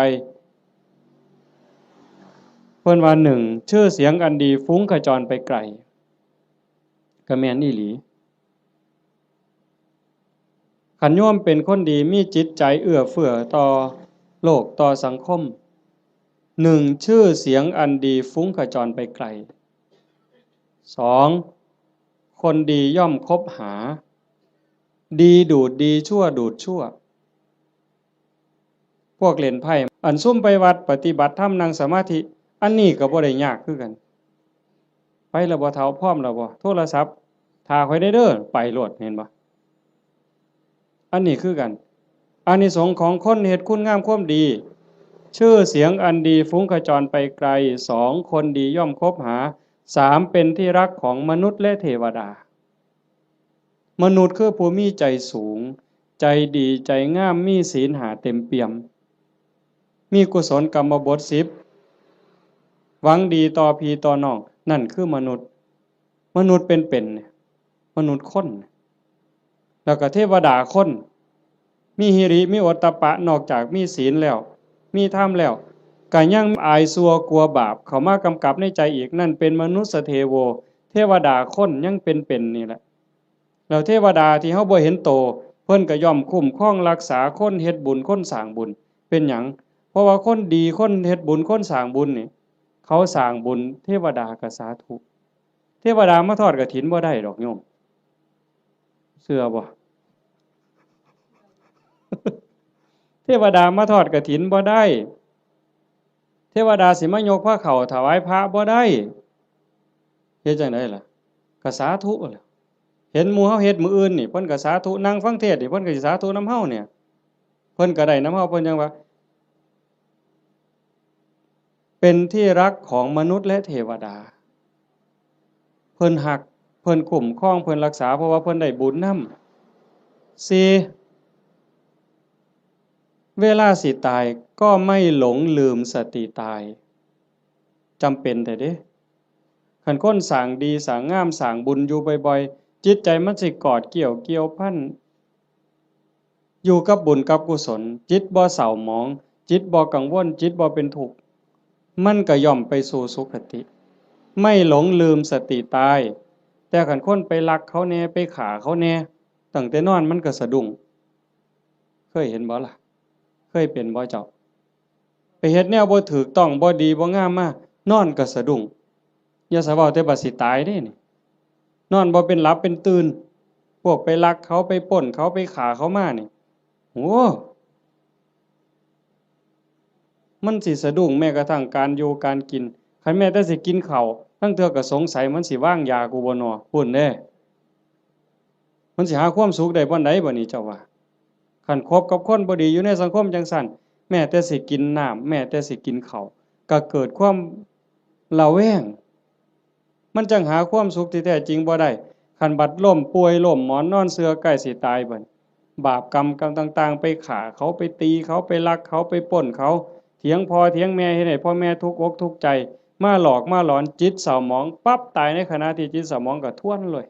เพิ่นว่า หนึ่ง ชื่อเสียงอันดีฟุ้งขจรไปไกล ก็แม่นอีหลี คันโยมเป็นคนดี มีจิตใจเอื้อเฟื้อต่อโลก ต่อสังคม หนึ่ง ชื่อเสียงอันดีฟุ้งขจรไปไกล สอง คนดีย่อมคบหา ดีดูดดี ชั่วดูดชั่ว พวกเล่นไพ่ อันซุมไปวัดปฏิบัติธรรมนั่งสมาธิ อันนี้ก็บ่ได้ยากคือกัน ไปแล้วบ่เฒ่า พร้อมแล้วบ่ โทรศัพท์ ถ้าข้อยได้เด้อ ไปโลด เห็นบ่ อันนี้คือกัน อานิสงส์ของคนเฮ็ดคุณงามความดี ชื่อเสียงอันดีฟุ้งขจรไปไกล สอง คนดีย่อมคบหา สาม เป็นที่รักของมนุษย์และเทวดา มนุษย์คือผู้มีใจสูง ใจดี ใจงาม มีศีลห้าเต็มเปี่ยม มีกุศลกรรมบทสิบ หวังดีต่อพี่ต่อน้อง นั่นคือมนุษย์ มนุษย์เป็นๆเนี่ย มนุษย์คน แล้วก็เทวดาคน มีหิริ มีโอตตัปปะ นอกจากมีศีลแล้ว มีธรรมแล้ว ก็ยังอายชั่วกลัวบาปเข้ามากำกับในใจอีก นั่นเป็นมนุสสเทโว เทวดาคนยังเป็นๆนี่แหละ แล้วเทวดาที่เฮาบ่เห็นโต เพิ่นก็ย่อมคุ้มครองรักษาคน เฮ็ดบุญ คนสร้างบุญ เป็นหยัง เพราะว่าคนดี คนเฮ็ดบุญ คนสร้างบุญนี่ เขาสร้างบุญ เทวดาก็สาธุ เทวดามาทอดกฐินบ่ได้ดอกโยม เชื่อบ่ เทวดามาทอดกฐินบ่ได้ เทวดาสิมายกพระเข้าถวายพระบ่ได้ เฮ็ดจั่งใดล่ะ ก็สาธุแหละ เห็นหมู่เฮาเฮ็ดมื้ออื่นนี่ เพิ่นก็สาธุ นั่งฟังเทศน์นี่ เพิ่นก็สิสาธุนำเฮาเนี่ย เพิ่นก็ได้นำเฮา เพิ่นจั่งว่า เป็นที่รักของมนุษย์และเทวดา เพิ่นฮัก เพิ่นคุ้มครอง เพิ่นรักษา เพราะว่าเพิ่นได้บุญนำ สี่ เวลาสิตายก็ไม่หลงลืมสติตาย จำเป็นแท้เด้ คันคนสร้างดีสร้างงามสร้างบุญอยู่บ่อยๆ จิตใจมันสิกอดเกี่ยวเกี่ยวพัน อยู่กับบุญกับกุศล จิตบ่เศร้าหมอง จิตบ่กังวล จิตบ่เป็นทุกข์ มันก็ย่อมไปสู่สุคติ ไม่หลงลืมสติตาย แต่คันคนไปลักเขาแหน่ ไปฆ่าเขาแหน่ ตั้งแต่นอนมันก็สะดุ้ง เคยเห็นบ่ล่ะ เคยเป็นบ่เจ้า ไปเฮ็ดแนวบ่ถูกต้อง บ่ดี บ่งามมา นอนก็สะดุ้ง อย่าสะเว้าแต่บัดสิตายเด้นี่ นอนบ่เป็นหลับเป็นตื่น พวกไปลักเขา ไปปล้นเขา ไปฆ่าเขามานี่ โอ้ มันสิสะดุ้งแม้กระทั่งการอยู่การกิน คันแม้แต่สิกินข้าว ลางเทื่อก็สงสัยมันสิวางยากูบ่น้อ พู้นเด้ มันสิหาความสุขได้บ่อนใดบ่นี่เจ้าว่า คันคบกับคนบ่ดีอยู่ในสังคมจังซั่น แม้แต่สิกินน้ำ แม้แต่สิกินข้าว ก็เกิดความระแวง มันจั่งหาความสุขที่แท้จริงบ่ได้ คันบัดล้มป่วยล้มหมอนนอนเสื่อใกล้สิตายบัด บาปกรรมกรรมต่างๆ ไปฆ่าเขา ไปตีเขา ไปลักเขา ไปปล้นเขา เถียงพ่อเถียงแม่ เฮ็ดให้พ่อแม่ทุกข์อกทุกข์ใจ มาหลอกมาหลอน จิตเศร้าหมองปั๊บ ตายในขณะที่จิตเศร้าหมองก็ทวนเลย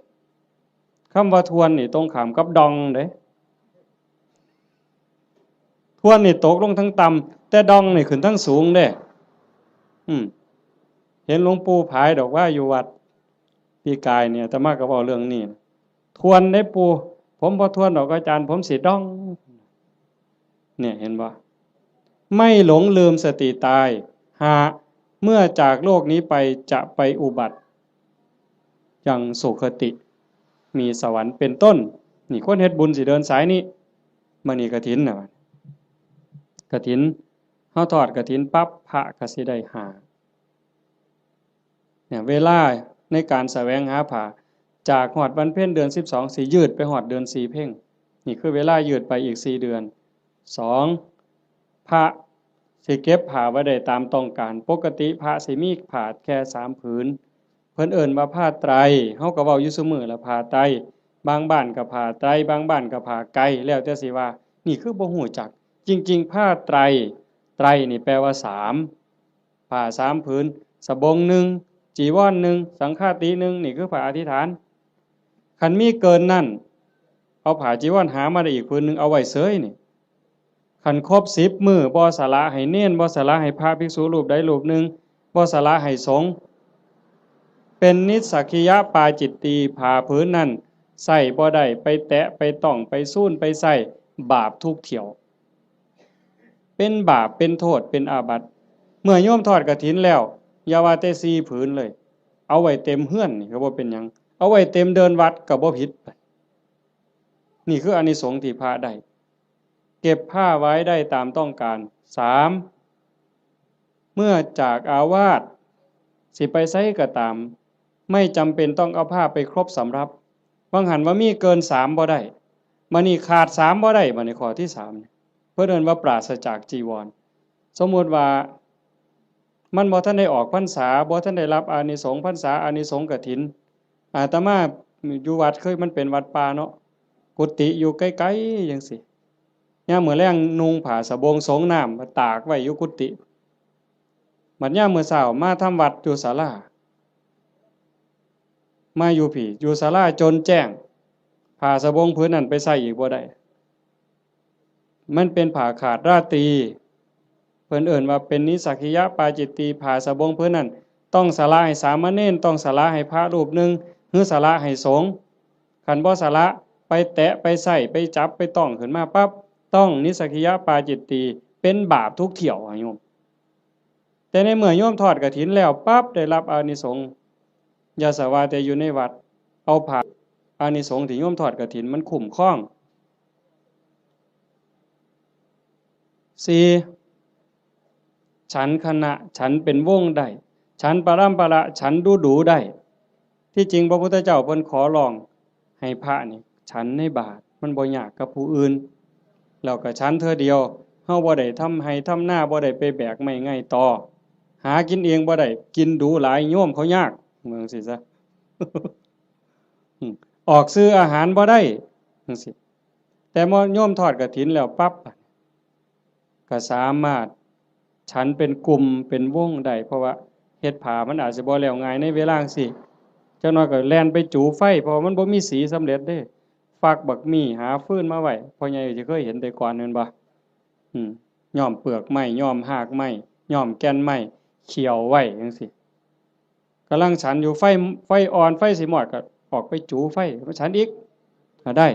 คำว่าทวนนี่ตรงข้ามกับด่องเด้ ทวนนี่ตกลงทั้งต่ำ แต่ด่องนี่ขึ้นทั้งสูงเด้ อืม เห็นหลวงปู่ผายดอกว่าอยู่วัดปีกายเนี่ย อาตมาก็เว้าเรื่องนี้ ทวนได้ปู่ ผมบ่ทวนดอกอาจารย์ ผมสิด่อง เนี่ยเห็นบ่ ไม่หลงลืมสติตาย ห้า เมื่อจากโลกนี้ไปจะไปอุบัติ ยังสุคติ มีสวรรค์เป็นต้น นี่คนเฮ็ดบุญสิเดินสายนี้ มื้อนี้กฐินน่ะ กฐิน เฮาทอดกฐินปั๊บ พระก็สิได้ห้า เนี่ย เวลาในการแสวงหาผ้า จากฮอดวันเพ็ญเดือนสิบสอง สิยืดไปฮอดเดือนสี่เพ็ญ นี่คือเวลายืดไปอีกสี่เดือน สอง พระสิเก็บผ้าไว้ได้ตามต้องการ ปกติพระสิมีผ้าแค่สามผืน เพิ่นเอิ้นว่าผ้าไตร เฮาก็เว้าอยู่ซุมื้อละ ผ้าไตร บางบ้านก็ผ้าไตร บางบ้านก็ผ้าไก แล้วแต่สิว่า นี่คือบ่ฮู้จัก จริงๆ ผ้าไตร ไตรนี่แปลว่าสาม ผ้าสามผืน สบงหนึ่ง จีวรหนึ่ง สังฆาติหนึ่ง นี่คือผ้าอธิษฐาน คันมีเกินนั้น เอาผ้าจีวรหามาได้อีกผืนหนึ่ง เอาไว้เสยนี่ คันครบสิบมื้อ บ่สละให้เณร บ่สละให้พระภิกษุรูปใดรูปหนึ่ง บ่สละให้สงฆ์ เป็นนิสสักขิยปาจิตตี ผ้าผืนนั้นใส่บ่ได้ ไปแตะ ไปต้อง ไปซูน ไปใส่ บาปทุกเที่ยว เป็นบาป เป็นโทษ เป็นอาบัติ เมื่อโยมทอดกฐินแล้ว อย่าว่าแต่สี่ผืนเลย เอาไว้เต็มเฮือนนี่ก็บ่เป็นหยัง เอาไว้เต็มเดินวัดก็บ่ผิด นี่คืออานิสงส์ที่พระได้ เก็บผ้าไว้ได้ตามต้องการ สาม เมื่อจากอาวาส สิไปไสก็ตาม ไม่จำเป็นต้องเอาผ้าไปครบสำรับ บางหันว่ามีเกินสามบ่ได้ บัดนี้ขาดสามบ่ได้ บัดนี้ข้อที่สาม เพิ่นเอิ้นว่าปราศจากจีวร สมมุติว่า มันบ่ทันได้ออกพรรษา บ่ทันได้รับอานิสงส์พรรษา อานิสงส์กฐิน อาตมาอยู่วัดเคย มันเป็นวัดป่าเนาะ กุฏิอยู่ไกลๆจังซี้ ยามมื้อแลงนุ่งผ้าสบงสงน้ำ ตากไว้อยู่กุฏิ บัดยามมื้อเช้ามาทำวัดอยู่ศาลา มาอยู่พี้ อยู่ศาลาจนแจ้ง ผ้าสบงผืนนั้นไปใส่อีกบ่ได้ มันเป็นผ้าขาดราตรี เพิ่นเอิ้นว่าเป็นนิสสักขิยปาจิตตี ผ้าสบงผืนนั้น ต้องสละให้สามเณร ต้องสละให้พระรูปหนึ่ง หรือสละให้สงฆ์ คันบ่สละ ไปแตะ ไปใส่ ไปจับ ไปต้องขึ้นมาปั๊บ ต้องนิสสักขิยปาจิตตี เป็นบาปทุกเที่ยวอะโยม แต่ในเมื่อโยมทอดกฐินแล้วปั๊บ ได้รับอานิสงส์ อย่าสะว่าแต่อยู่ในวัด เอาผ้า อานิสงส์ที่โยมทอดกฐินมันคุ้มครอง สี่ ฉันขณะ ฉันเป็นวงได้ ฉันปรัมปรา ฉันดูดูได้ ที่จริงพระพุทธเจ้าเพิ่นขอร้องให้พระนี่ฉันในบาตร มันบ่ยากกับผู้อื่น แล้วก็ฉันเทื่อเดียว เฮาบ่ได้ทำไฮ่ทำนา บ่ได้ไปแบกไม้ไงต่อ หากินเองบ่ได้ กินดูหลาย โยมเขายาก ว่าจั่งซี้ซะ อืม ออกซื้ออาหารบ่ได้ จั่งซี้ แต่เมื่อโยมทอดกฐินแล้วปั๊บ ก็สามารถฉันเป็นกลุ่มเป็นวงได้ เพราะว่าเฮ็ดผ้ามันอาจสิบ่แล้วง่ายในเวลาจั่งซี้ จักหน่อยก็แล่นไปจูไฟ เพราะว่ามันบ่มีสีสำเร็จเด้ ฟักบักมี่ หาฟืนมาไว้ พ่อใหญ่สิเคยเห็นแต่ก่อนแม่นบ่ อืม ย้อมเปลือกไม้ ย้อมฮากไม้ ย้อมแก่นไม้ เคี่ยวไว้จั่งซี้ กำลังฉันอยู่ ไฟ ไฟอ่อน ไฟสิมอด ก็ออกไปจูไฟ มาฉันอีก ก็ได้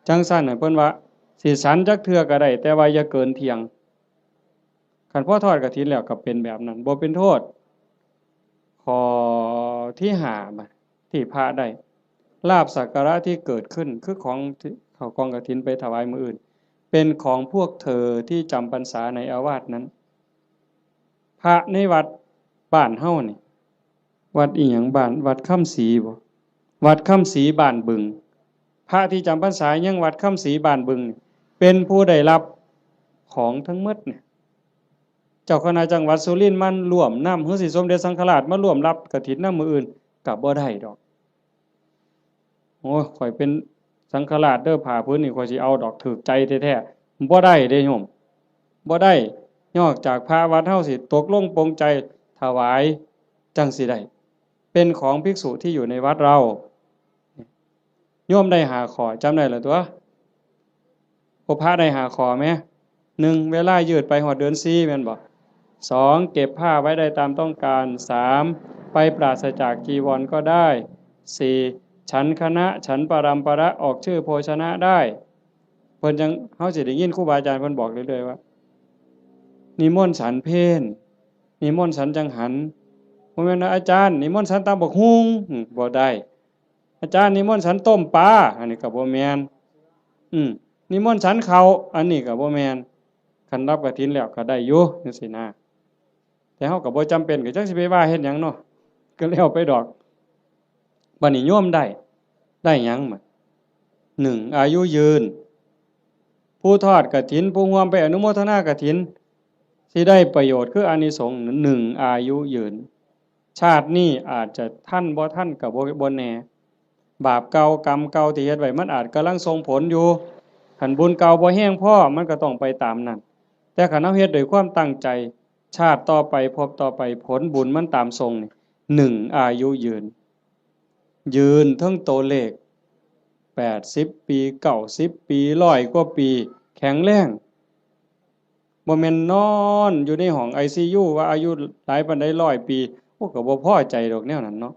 จั่งซั้นน่ะ เพิ่นว่า สิฉันจักเทื่อก็ได้ แต่ว่าอย่าเกินเที่ยง คันพอทอดกฐินแล้วก็เป็นแบบนั้น บ่เป็นโทษ ข้อที่ห้า บัด ที่พระได้ ลาภสักการะที่เกิดขึ้น คือของที่เขากองกฐินไปถวายมื้ออื่น เป็นของพวกเธอที่จำพรรษาในอาวาสนั้น พระในวัดบ้านเฮานี่ วัดอีหยัง บ้าน วัดคำศรีบ่ วัดคำศรีบ้านบึง พระที่จำพรรษายังวัดคำศรีบ้านบึงนี่ เป็นผู้ได้รับของทั้งหมดเนี่ย เจ้าคณะจังหวัดสุรินทร์มันร่วมนำ หรือสิสมเด็จสังฆราชมาร่วมรับกฐินนำมื้ออื่น ก็บ่ได้ดอก โอ้ย ข้อยเป็นสังฆราชเด้อ ผ้าผืนนี่ข้อยสิเอาดอก ถูกใจแท้ๆ บ่ได้เด้โยม บ่ได้ นอกจากพระวัดเฮาสิตกลงปลงใจถวาย จั่งสิได้ เป็นของภิกษุที่อยู่ในวัดเรา โยมได้ห้าข้อ จำได้แล้วตั๊ว โอ พระได้ห้าข้อแหม หนึ่ง เวลายืดไปฮอดเดือนสี่ แม่นบ่ สอง เก็บผ้าไว้ได้ตามต้องการ สาม ไปปราศจากจีวรก็ได้ สี่ ฉันคณะ ฉันปรัมประ ออกชื่อโภชนะได้ เพิ่นจั่ง เฮาสิได้ยินครูบาอาจารย์เพิ่นบอกเรื่อยๆ ว่า นิมนต์ฉันเพล นิมนต์ฉันจังหัน บ่แม่นว่า อาจารย์ นิมนต์ฉันตำบักหุ่ง อืม บ่ได้ อาจารย์ นิมนต์ฉันต้มปลา อันนี้ก็บ่แม่น อืม นิมนต์ฉันข้าว อันนี้ก็บ่แม่น คันรับกฐินแล้วก็ได้อยู่ จั่งซี้นะ แต่เฮาก็บ่จำเป็น ก็จักสิไปว่าเฮ็ดหยังเนาะ ก็แล้วไปดอก บัดนี้โยมได้ ได้หยังบัด หนึ่ง อายุยืน ผู้ทอดกฐิน ผู้ร่วมไปอนุโมทนากฐิน สิได้ประโยชน์คืออานิสงส์ หนึ่ง อายุยืน ชาตินี้อาจจะทันบ่ทันก็บ่ บ่แน่ บาปเก่ากรรมเก่าที่เฮ็ดไว้ มันอาจกำลังส่งผลอยู่ คันบุญเก่าบ่แฮงพอ มันก็ต้องไปตามนั้น แต่คันเฮาเฮ็ดด้วยความตั้งใจ ชาติต่อไป ภพต่อไป ผลบุญมันตามส่งนี่ หนึ่ง อายุยืน ยืนเทิงตัวเลข แปดสิบปี เก้าสิบปี ร้อยกว่าปี แข็งแรง บ่แม่นนอนอยู่ในห้องไอซียู ว่าอายุหลายปานใด ร้อยปี โอ้ ก็บ่พอใจดอกแนวนั้นเนาะ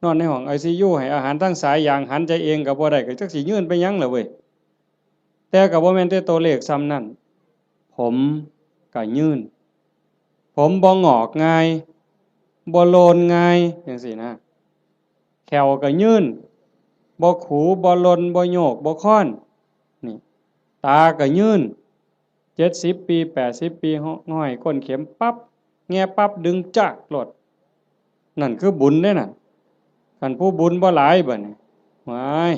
นอนในห้องไอซียู ให้อาหารทางสายยาง หันใจเองก็บ่ได้ ก็จักสิยืนไปหยังล่ะเว้ย แต่ก็บ่แม่นแต่ตัวเลขส่ำนั้น ผมก็ยืน ผมบ่งอกง่าย บ่โลนง่าย จั่งซี้นะ แข้วก็ยืน บ่ขู บ่หล่น บ่โยก บ่คอน นี่ ตาก็ยืน เจ็ดสิบปี แปดสิบปี ห้อยก้นเข็มปั๊บ แงะปั๊บ ดึงจากโลด นั่นคือบุญเด้นั่น คันผู้บุญบ่หลายบัดนี้ ว้าย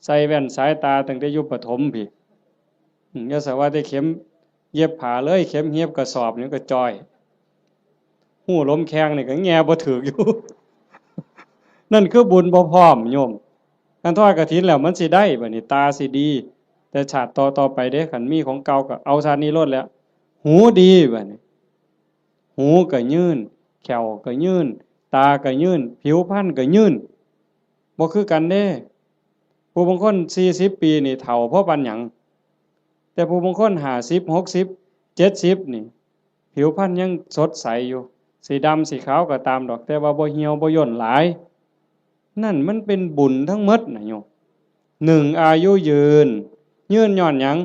ใส่แว่นสายตาตั้งแต่อยู่ประถมพี้ อืม อย่าสะว่าแต่เข็มเย็บผ้าเลย เข็มเย็บกระสอบนี่ก็จ่อย ฮู้ลมแข้งนี่ก็แงะบ่ถืกอยู่ นั่นคือบุญบ่พร้อมโยม คันทอดกฐินแล้วมันสิได้บัดนี้ ตาสิดี แต่ชาติต่อๆไปเด้ คันมีของเก่าก็เอาชาตินี้โลดแหล้ว หูดีบัดนี้ หูก็ยืน แข้วก็ยืน ตาก็ยืน ผิวพรรณก็ยืน บ่คือกันเด้ ผู้บางคนสี่สิบปีนี่เฒ่าพอปานหยัง แต่ผู้บางคนห้าสิบ หกสิบ เจ็ดสิบนี่ ผิวพรรณยังสดใสอยู่ สิดำสิขาวก็ตามดอก แต่ว่าบ่เหี่ยวบ่ย่นหลาย นั่นมันเป็นบุญทั้งหมดนะโยม หนึ่ง อายุยืน ยืนย้อนหยัง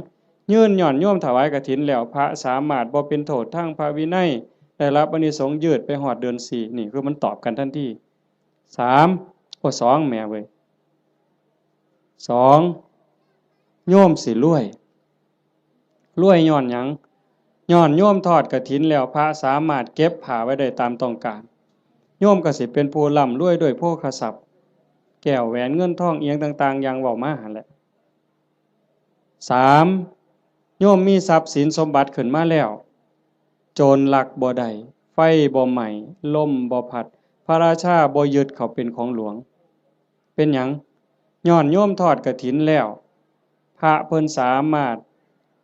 ยืนย้อนโยมถวายกฐินแล้ว พระสามารถบ่เป็นโทษทางพระวินัย ได้รับอานิสงส์ยืดไปฮอดเดือนสี่ นี่คือมันตอบกันทันที สาม โอ้ สอง แหมเว้ย สอง โยมสิรวย รวยย้อนหยัง ย้อนโยมทอดกฐินแล้ว พระสามารถเก็บผ้าไว้ได้ตามต้องการ โยมก็สิเป็นผู้ร่ำรวยด้วยโภคทรัพย์ แก้วแหวนเงินทองอิหยังต่างๆ อย่างเว้ามาหั่นแหละ สาม โยมมีทรัพย์สินสมบัติขึ้นมาแล้ว โจรลักบ่ได้ ไฟบ่ไหม้ ลมบ่พัด พระราชาบ่ยึดเข้าเป็นของหลวง เป็นหยัง ย้อนโยมทอดกฐินแล้ว พระเพิ่นสามารถ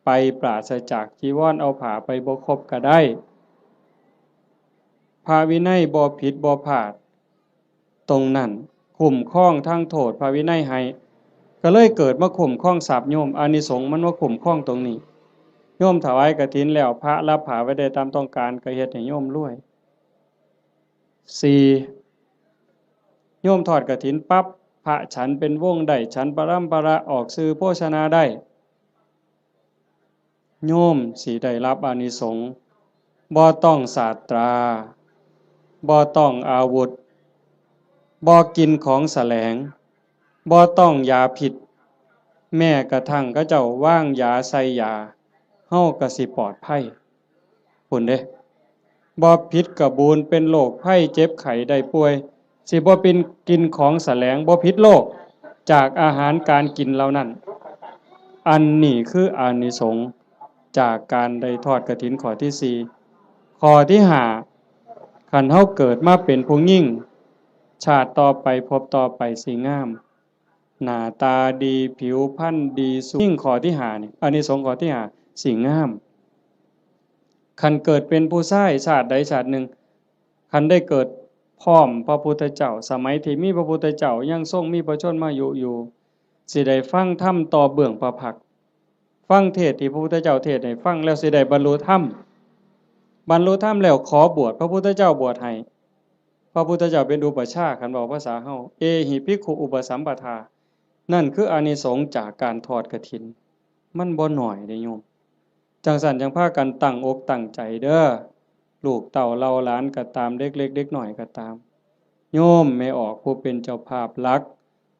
ไปปราศจากจีวร เอาผ้าไปบ่ครบก็ได้ พระวินัยบ่ผิดบ่พลาด ตรงนั้นคุ้มครองทางโทษพระวินัยให้ ก็เลยเกิดมาคุ้มครองทรัพย์โยม อานิสงส์มันมาคุ้มครองตรงนี้ โยมถวายกฐินแล้ว พระรับผ้าไว้ได้ตามต้องการ ก็เฮ็ดให้โยมรวย สี่ โยมทอดกฐินปั๊บ พระฉันเป็นวงได้ ฉันปรัมประ ออกชื่อโภชนาได้ โยมสิได้รับอานิสงส์ บ่ต้องศาสตรา บ่ต้องอาวุธ บ่กินของแสลง บ่ต้องยาพิษ แม้กระทั่งเขาเจ้าวางยาใส่ยา เฮาก็สิปลอดภัย พุ้นเด้ บ่ผิดกะบูน เป็นโรคภัยเจ็บไข้ได้ป่วย สิบ่เป็นกินของแสลง บ่ผิดโรค จากอาหารการกินเหล่านั้น อันนี้คืออานิสงส์จากการได้ทอดกฐินข้อที่สี่ ข้อที่ห้า คันเฮาเกิดมาเป็นผู้หญิง ชาติต่อไปภพต่อไปสิงาม หน้าตาดี ผิวพรรณดี สูง ยิ่งข้อที่ห้านี่ อานิสงส์ข้อที่ห้า สิงาม คันเกิดเป็นผู้ชายชาติใดชาติหนึ่ง คันได้เกิดพร้อมพระพุทธเจ้า สมัยที่มีพระพุทธเจ้ายังทรงมีพระชนมายุอยู่ สิได้ฟังธรรมต่อเบื้องพระพักตร์ ฟังเทศน์ที่พระพุทธเจ้าเทศน์ให้ฟังแล้วสิได้บรรลุธรรม บรรลุธรรมแล้วขอบวช พระพุทธเจ้าบวชให้ พระพุทธเจ้าเป็นอุปัชฌาย์ คันเว้าภาษาเฮา เอหิภิกขุอุปสัมปทา นั่นคืออานิสงส์จากการทอดกฐิน มันบ่น้อยเด้โยม จั่งซั้นจั่งพากันตั้งอกตั้งใจเด้อ ลูกเต้าเหล่าหลานก็ตาม เด็กเล็กเด็กน้อยก็ตาม โยมแม่ออกผู้เป็นเจ้าภาพหลัก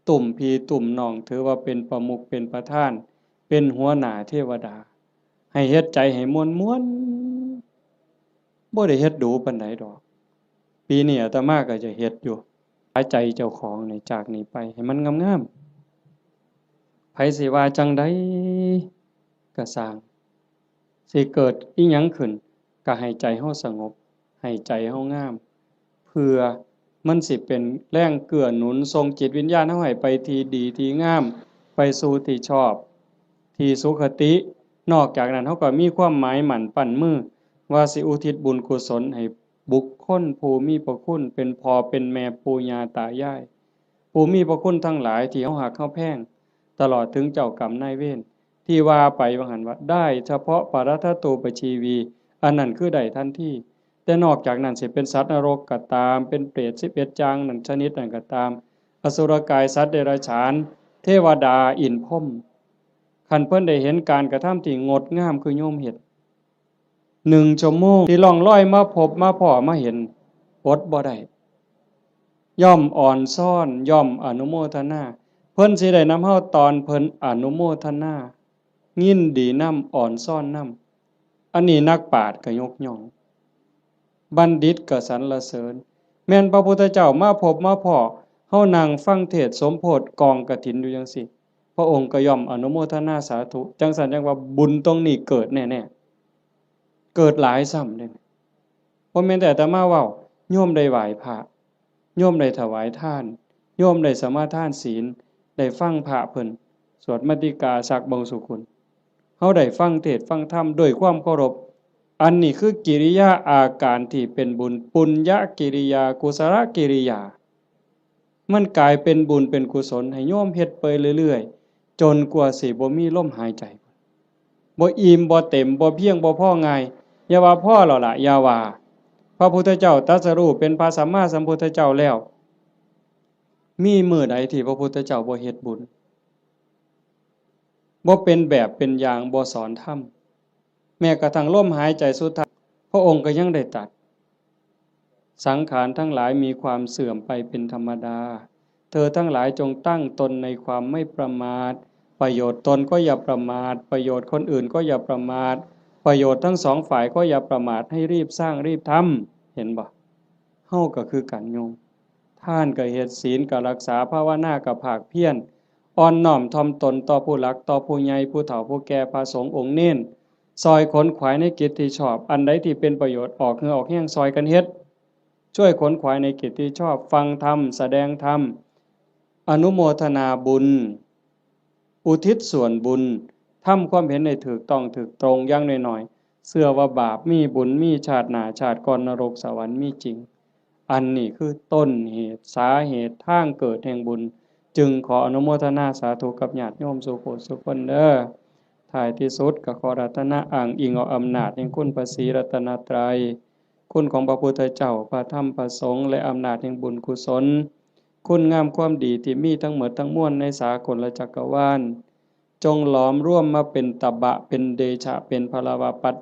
ตุ้มพี่ตุ้มน้อง ถือว่าเป็นประมุขเป็นประธาน เป็นหัวหน้าเทวดา ให้เฮ็ดใจให้ม่วนๆ บ่ได้เฮ็ดดูปานใดดอก ปีนี้อาตมาก็จะเฮ็ดอยู่ หาใจเจ้าของนี่จากนี้ไปให้มันงามๆ ไผสิว่าจั่งใดก็ซ่าง สิเกิดอิหยังขึ้น ก็ให้ใจเฮาสงบ ให้ใจเฮางาม เพื่อมันสิเป็นแรงเกื้อหนุนส่งจิตวิญญาณเฮาให้ไปที่ดีที่งาม ไปสู่ที่ชอบ ที่สุคติ นอกจากนั้นเฮาก็มีความหมายมั่นปั้นมือ ว่าสิอุทิศบุญกุศลให้บุคคลผู้มีพระคุณ เป็นพ่อเป็นแม่ปู่ย่าตายาย ผู้มีพระคุณทั้งหลายที่เฮาฮักเฮาแพง ตลอดถึงเจ้ากรรมนายเวร ที่ว่าไปว่าหั้นว่า ได้เฉพาะปรัตถตูปชีวี อันนั้นคือได้ทันที แต่นอกจากนั้นสิเป็นสัตว์นรกก็ตาม เป็นเปรตสิบเอ็ดอย่างนั้นชนิดนั้นก็ตาม อสุรกาย สัตว์เดรัจฉาน เทวดา อินทร์พรหม คันเพิ่นได้เห็นการกระทำที่งดงามคือโยมเฮ็ด หนึ่งชั่วโมงที่ล่องลอยมาพบมาพ้อมาเห็น อดบ่ได้ ย่อมอ่อนซ้อน ย่อมอนุโมทนา เพิ่นสิได้นำเฮาตอนเพิ่นอนุโมทนา ยินดีนำ อ่อนซ้อนนำ อันนี้นักปราชญ์ก็ยกย่อง บัณฑิตก็สรรเสริญ แม่นพระพุทธเจ้ามาพบมาพ้อ เฮานั่งฟังเทศน์สมโภชกองกฐินอยู่จั่งซี้ พระองค์ก็ย่อมอนุโมทนาสาธุ จั่งซั้นจั่งว่าบุญตรงนี้เกิดแน่ๆ เกิดหลายซ้ำเด้ บ่แม่นแต่อาตมาเว้า โยมได้ไหว้พระ โยมได้ถวายทาน โยมได้สมาทานศีล ได้ฟังพระเพิ่นสวดมัตติกาสักบางสุกุล เฮาได้ฟังเทศน์ฟังธรรมด้วยความเคารพ อันนี้คือกิริยาอาการที่เป็นบุญ ปุญญกิริยา กุศลกิริยา มันกลายเป็นบุญเป็นกุศลให้โยมเฮ็ดไปเรื่อยๆ จนกว่าสิบ่มีลมหายใจ บ่อิ่มบ่เต็ม บ่เพียงบ่พอง่าย อย่าว่าพอแล้วล่ะ อย่าว่า พระพุทธเจ้าตรัสรู้เป็นพระสัมมาสัมพุทธเจ้าแล้ว มีมื้อใดที่พระพุทธเจ้าบ่เฮ็ดบุญ บ่เป็นแบบเป็นอย่าง บ่สอนธรรม แม้กระทั่งลมหายใจสุดท้าย พระองค์ก็ยังได้ตรัส สังขารทั้งหลายมีความเสื่อมไปเป็นธรรมดา เธอทั้งหลายจงตั้งตนในความไม่ประมาท ประโยชน์ตนก็อย่าประมาท ประโยชน์คนอื่นก็อย่าประมาท ประโยชน์ทั้งสองฝ่ายก็อย่าประมาท ให้รีบสร้างรีบทำ เห็นบ่ เฮาก็คือกันโยม ทานก็เฮ็ด ศีลก็รักษา ภาวนาก็ภาคเพียร อ่อนน้อมถ่อมตนต่อผู้หลัก ต่อผู้ใหญ่ ผู้เฒ่า ผู้แก่ พระสงฆ์องค์เณร ซอยขนขวายในกิจที่ชอบ อันใดที่เป็นประโยชน์ ออกเหงื่อออกแฮงซอยกันเฮ็ด ช่วยขนขวายในกิจที่ชอบ ฟังธรรม แสดงธรรม อนุโมทนาบุญ อุทิศส่วนบุญ ทำความเห็นให้ถูกต้องถูกตรง อย่างน้อยๆ เชื่อว่าบาปมี บุญมี ชาติหน้าชาติก่อน นรกสวรรค์มีจริง อันนี้คือต้นเหตุ สาเหตุ ทางเกิดแห่งบุญ จึงขออนุโมทนาสาธุกับญาติโยมสู่ผู้สู่คนเด้อ ท้ายที่สุดก็ขออาราธนาอ้างอิงเอาอำนาจแห่งคุณพระศรีรัตนตรัย คุณของพระพุทธเจ้า พระธรรม พระสงฆ์ และอำนาจแห่งบุญกุศล คุณงามความดีที่มีทั้งหมดทั้งมวลในสากลจักรวาล จงหลอมรวมมาเป็นตบะ เป็นเดชะ เป็นพลวปัจ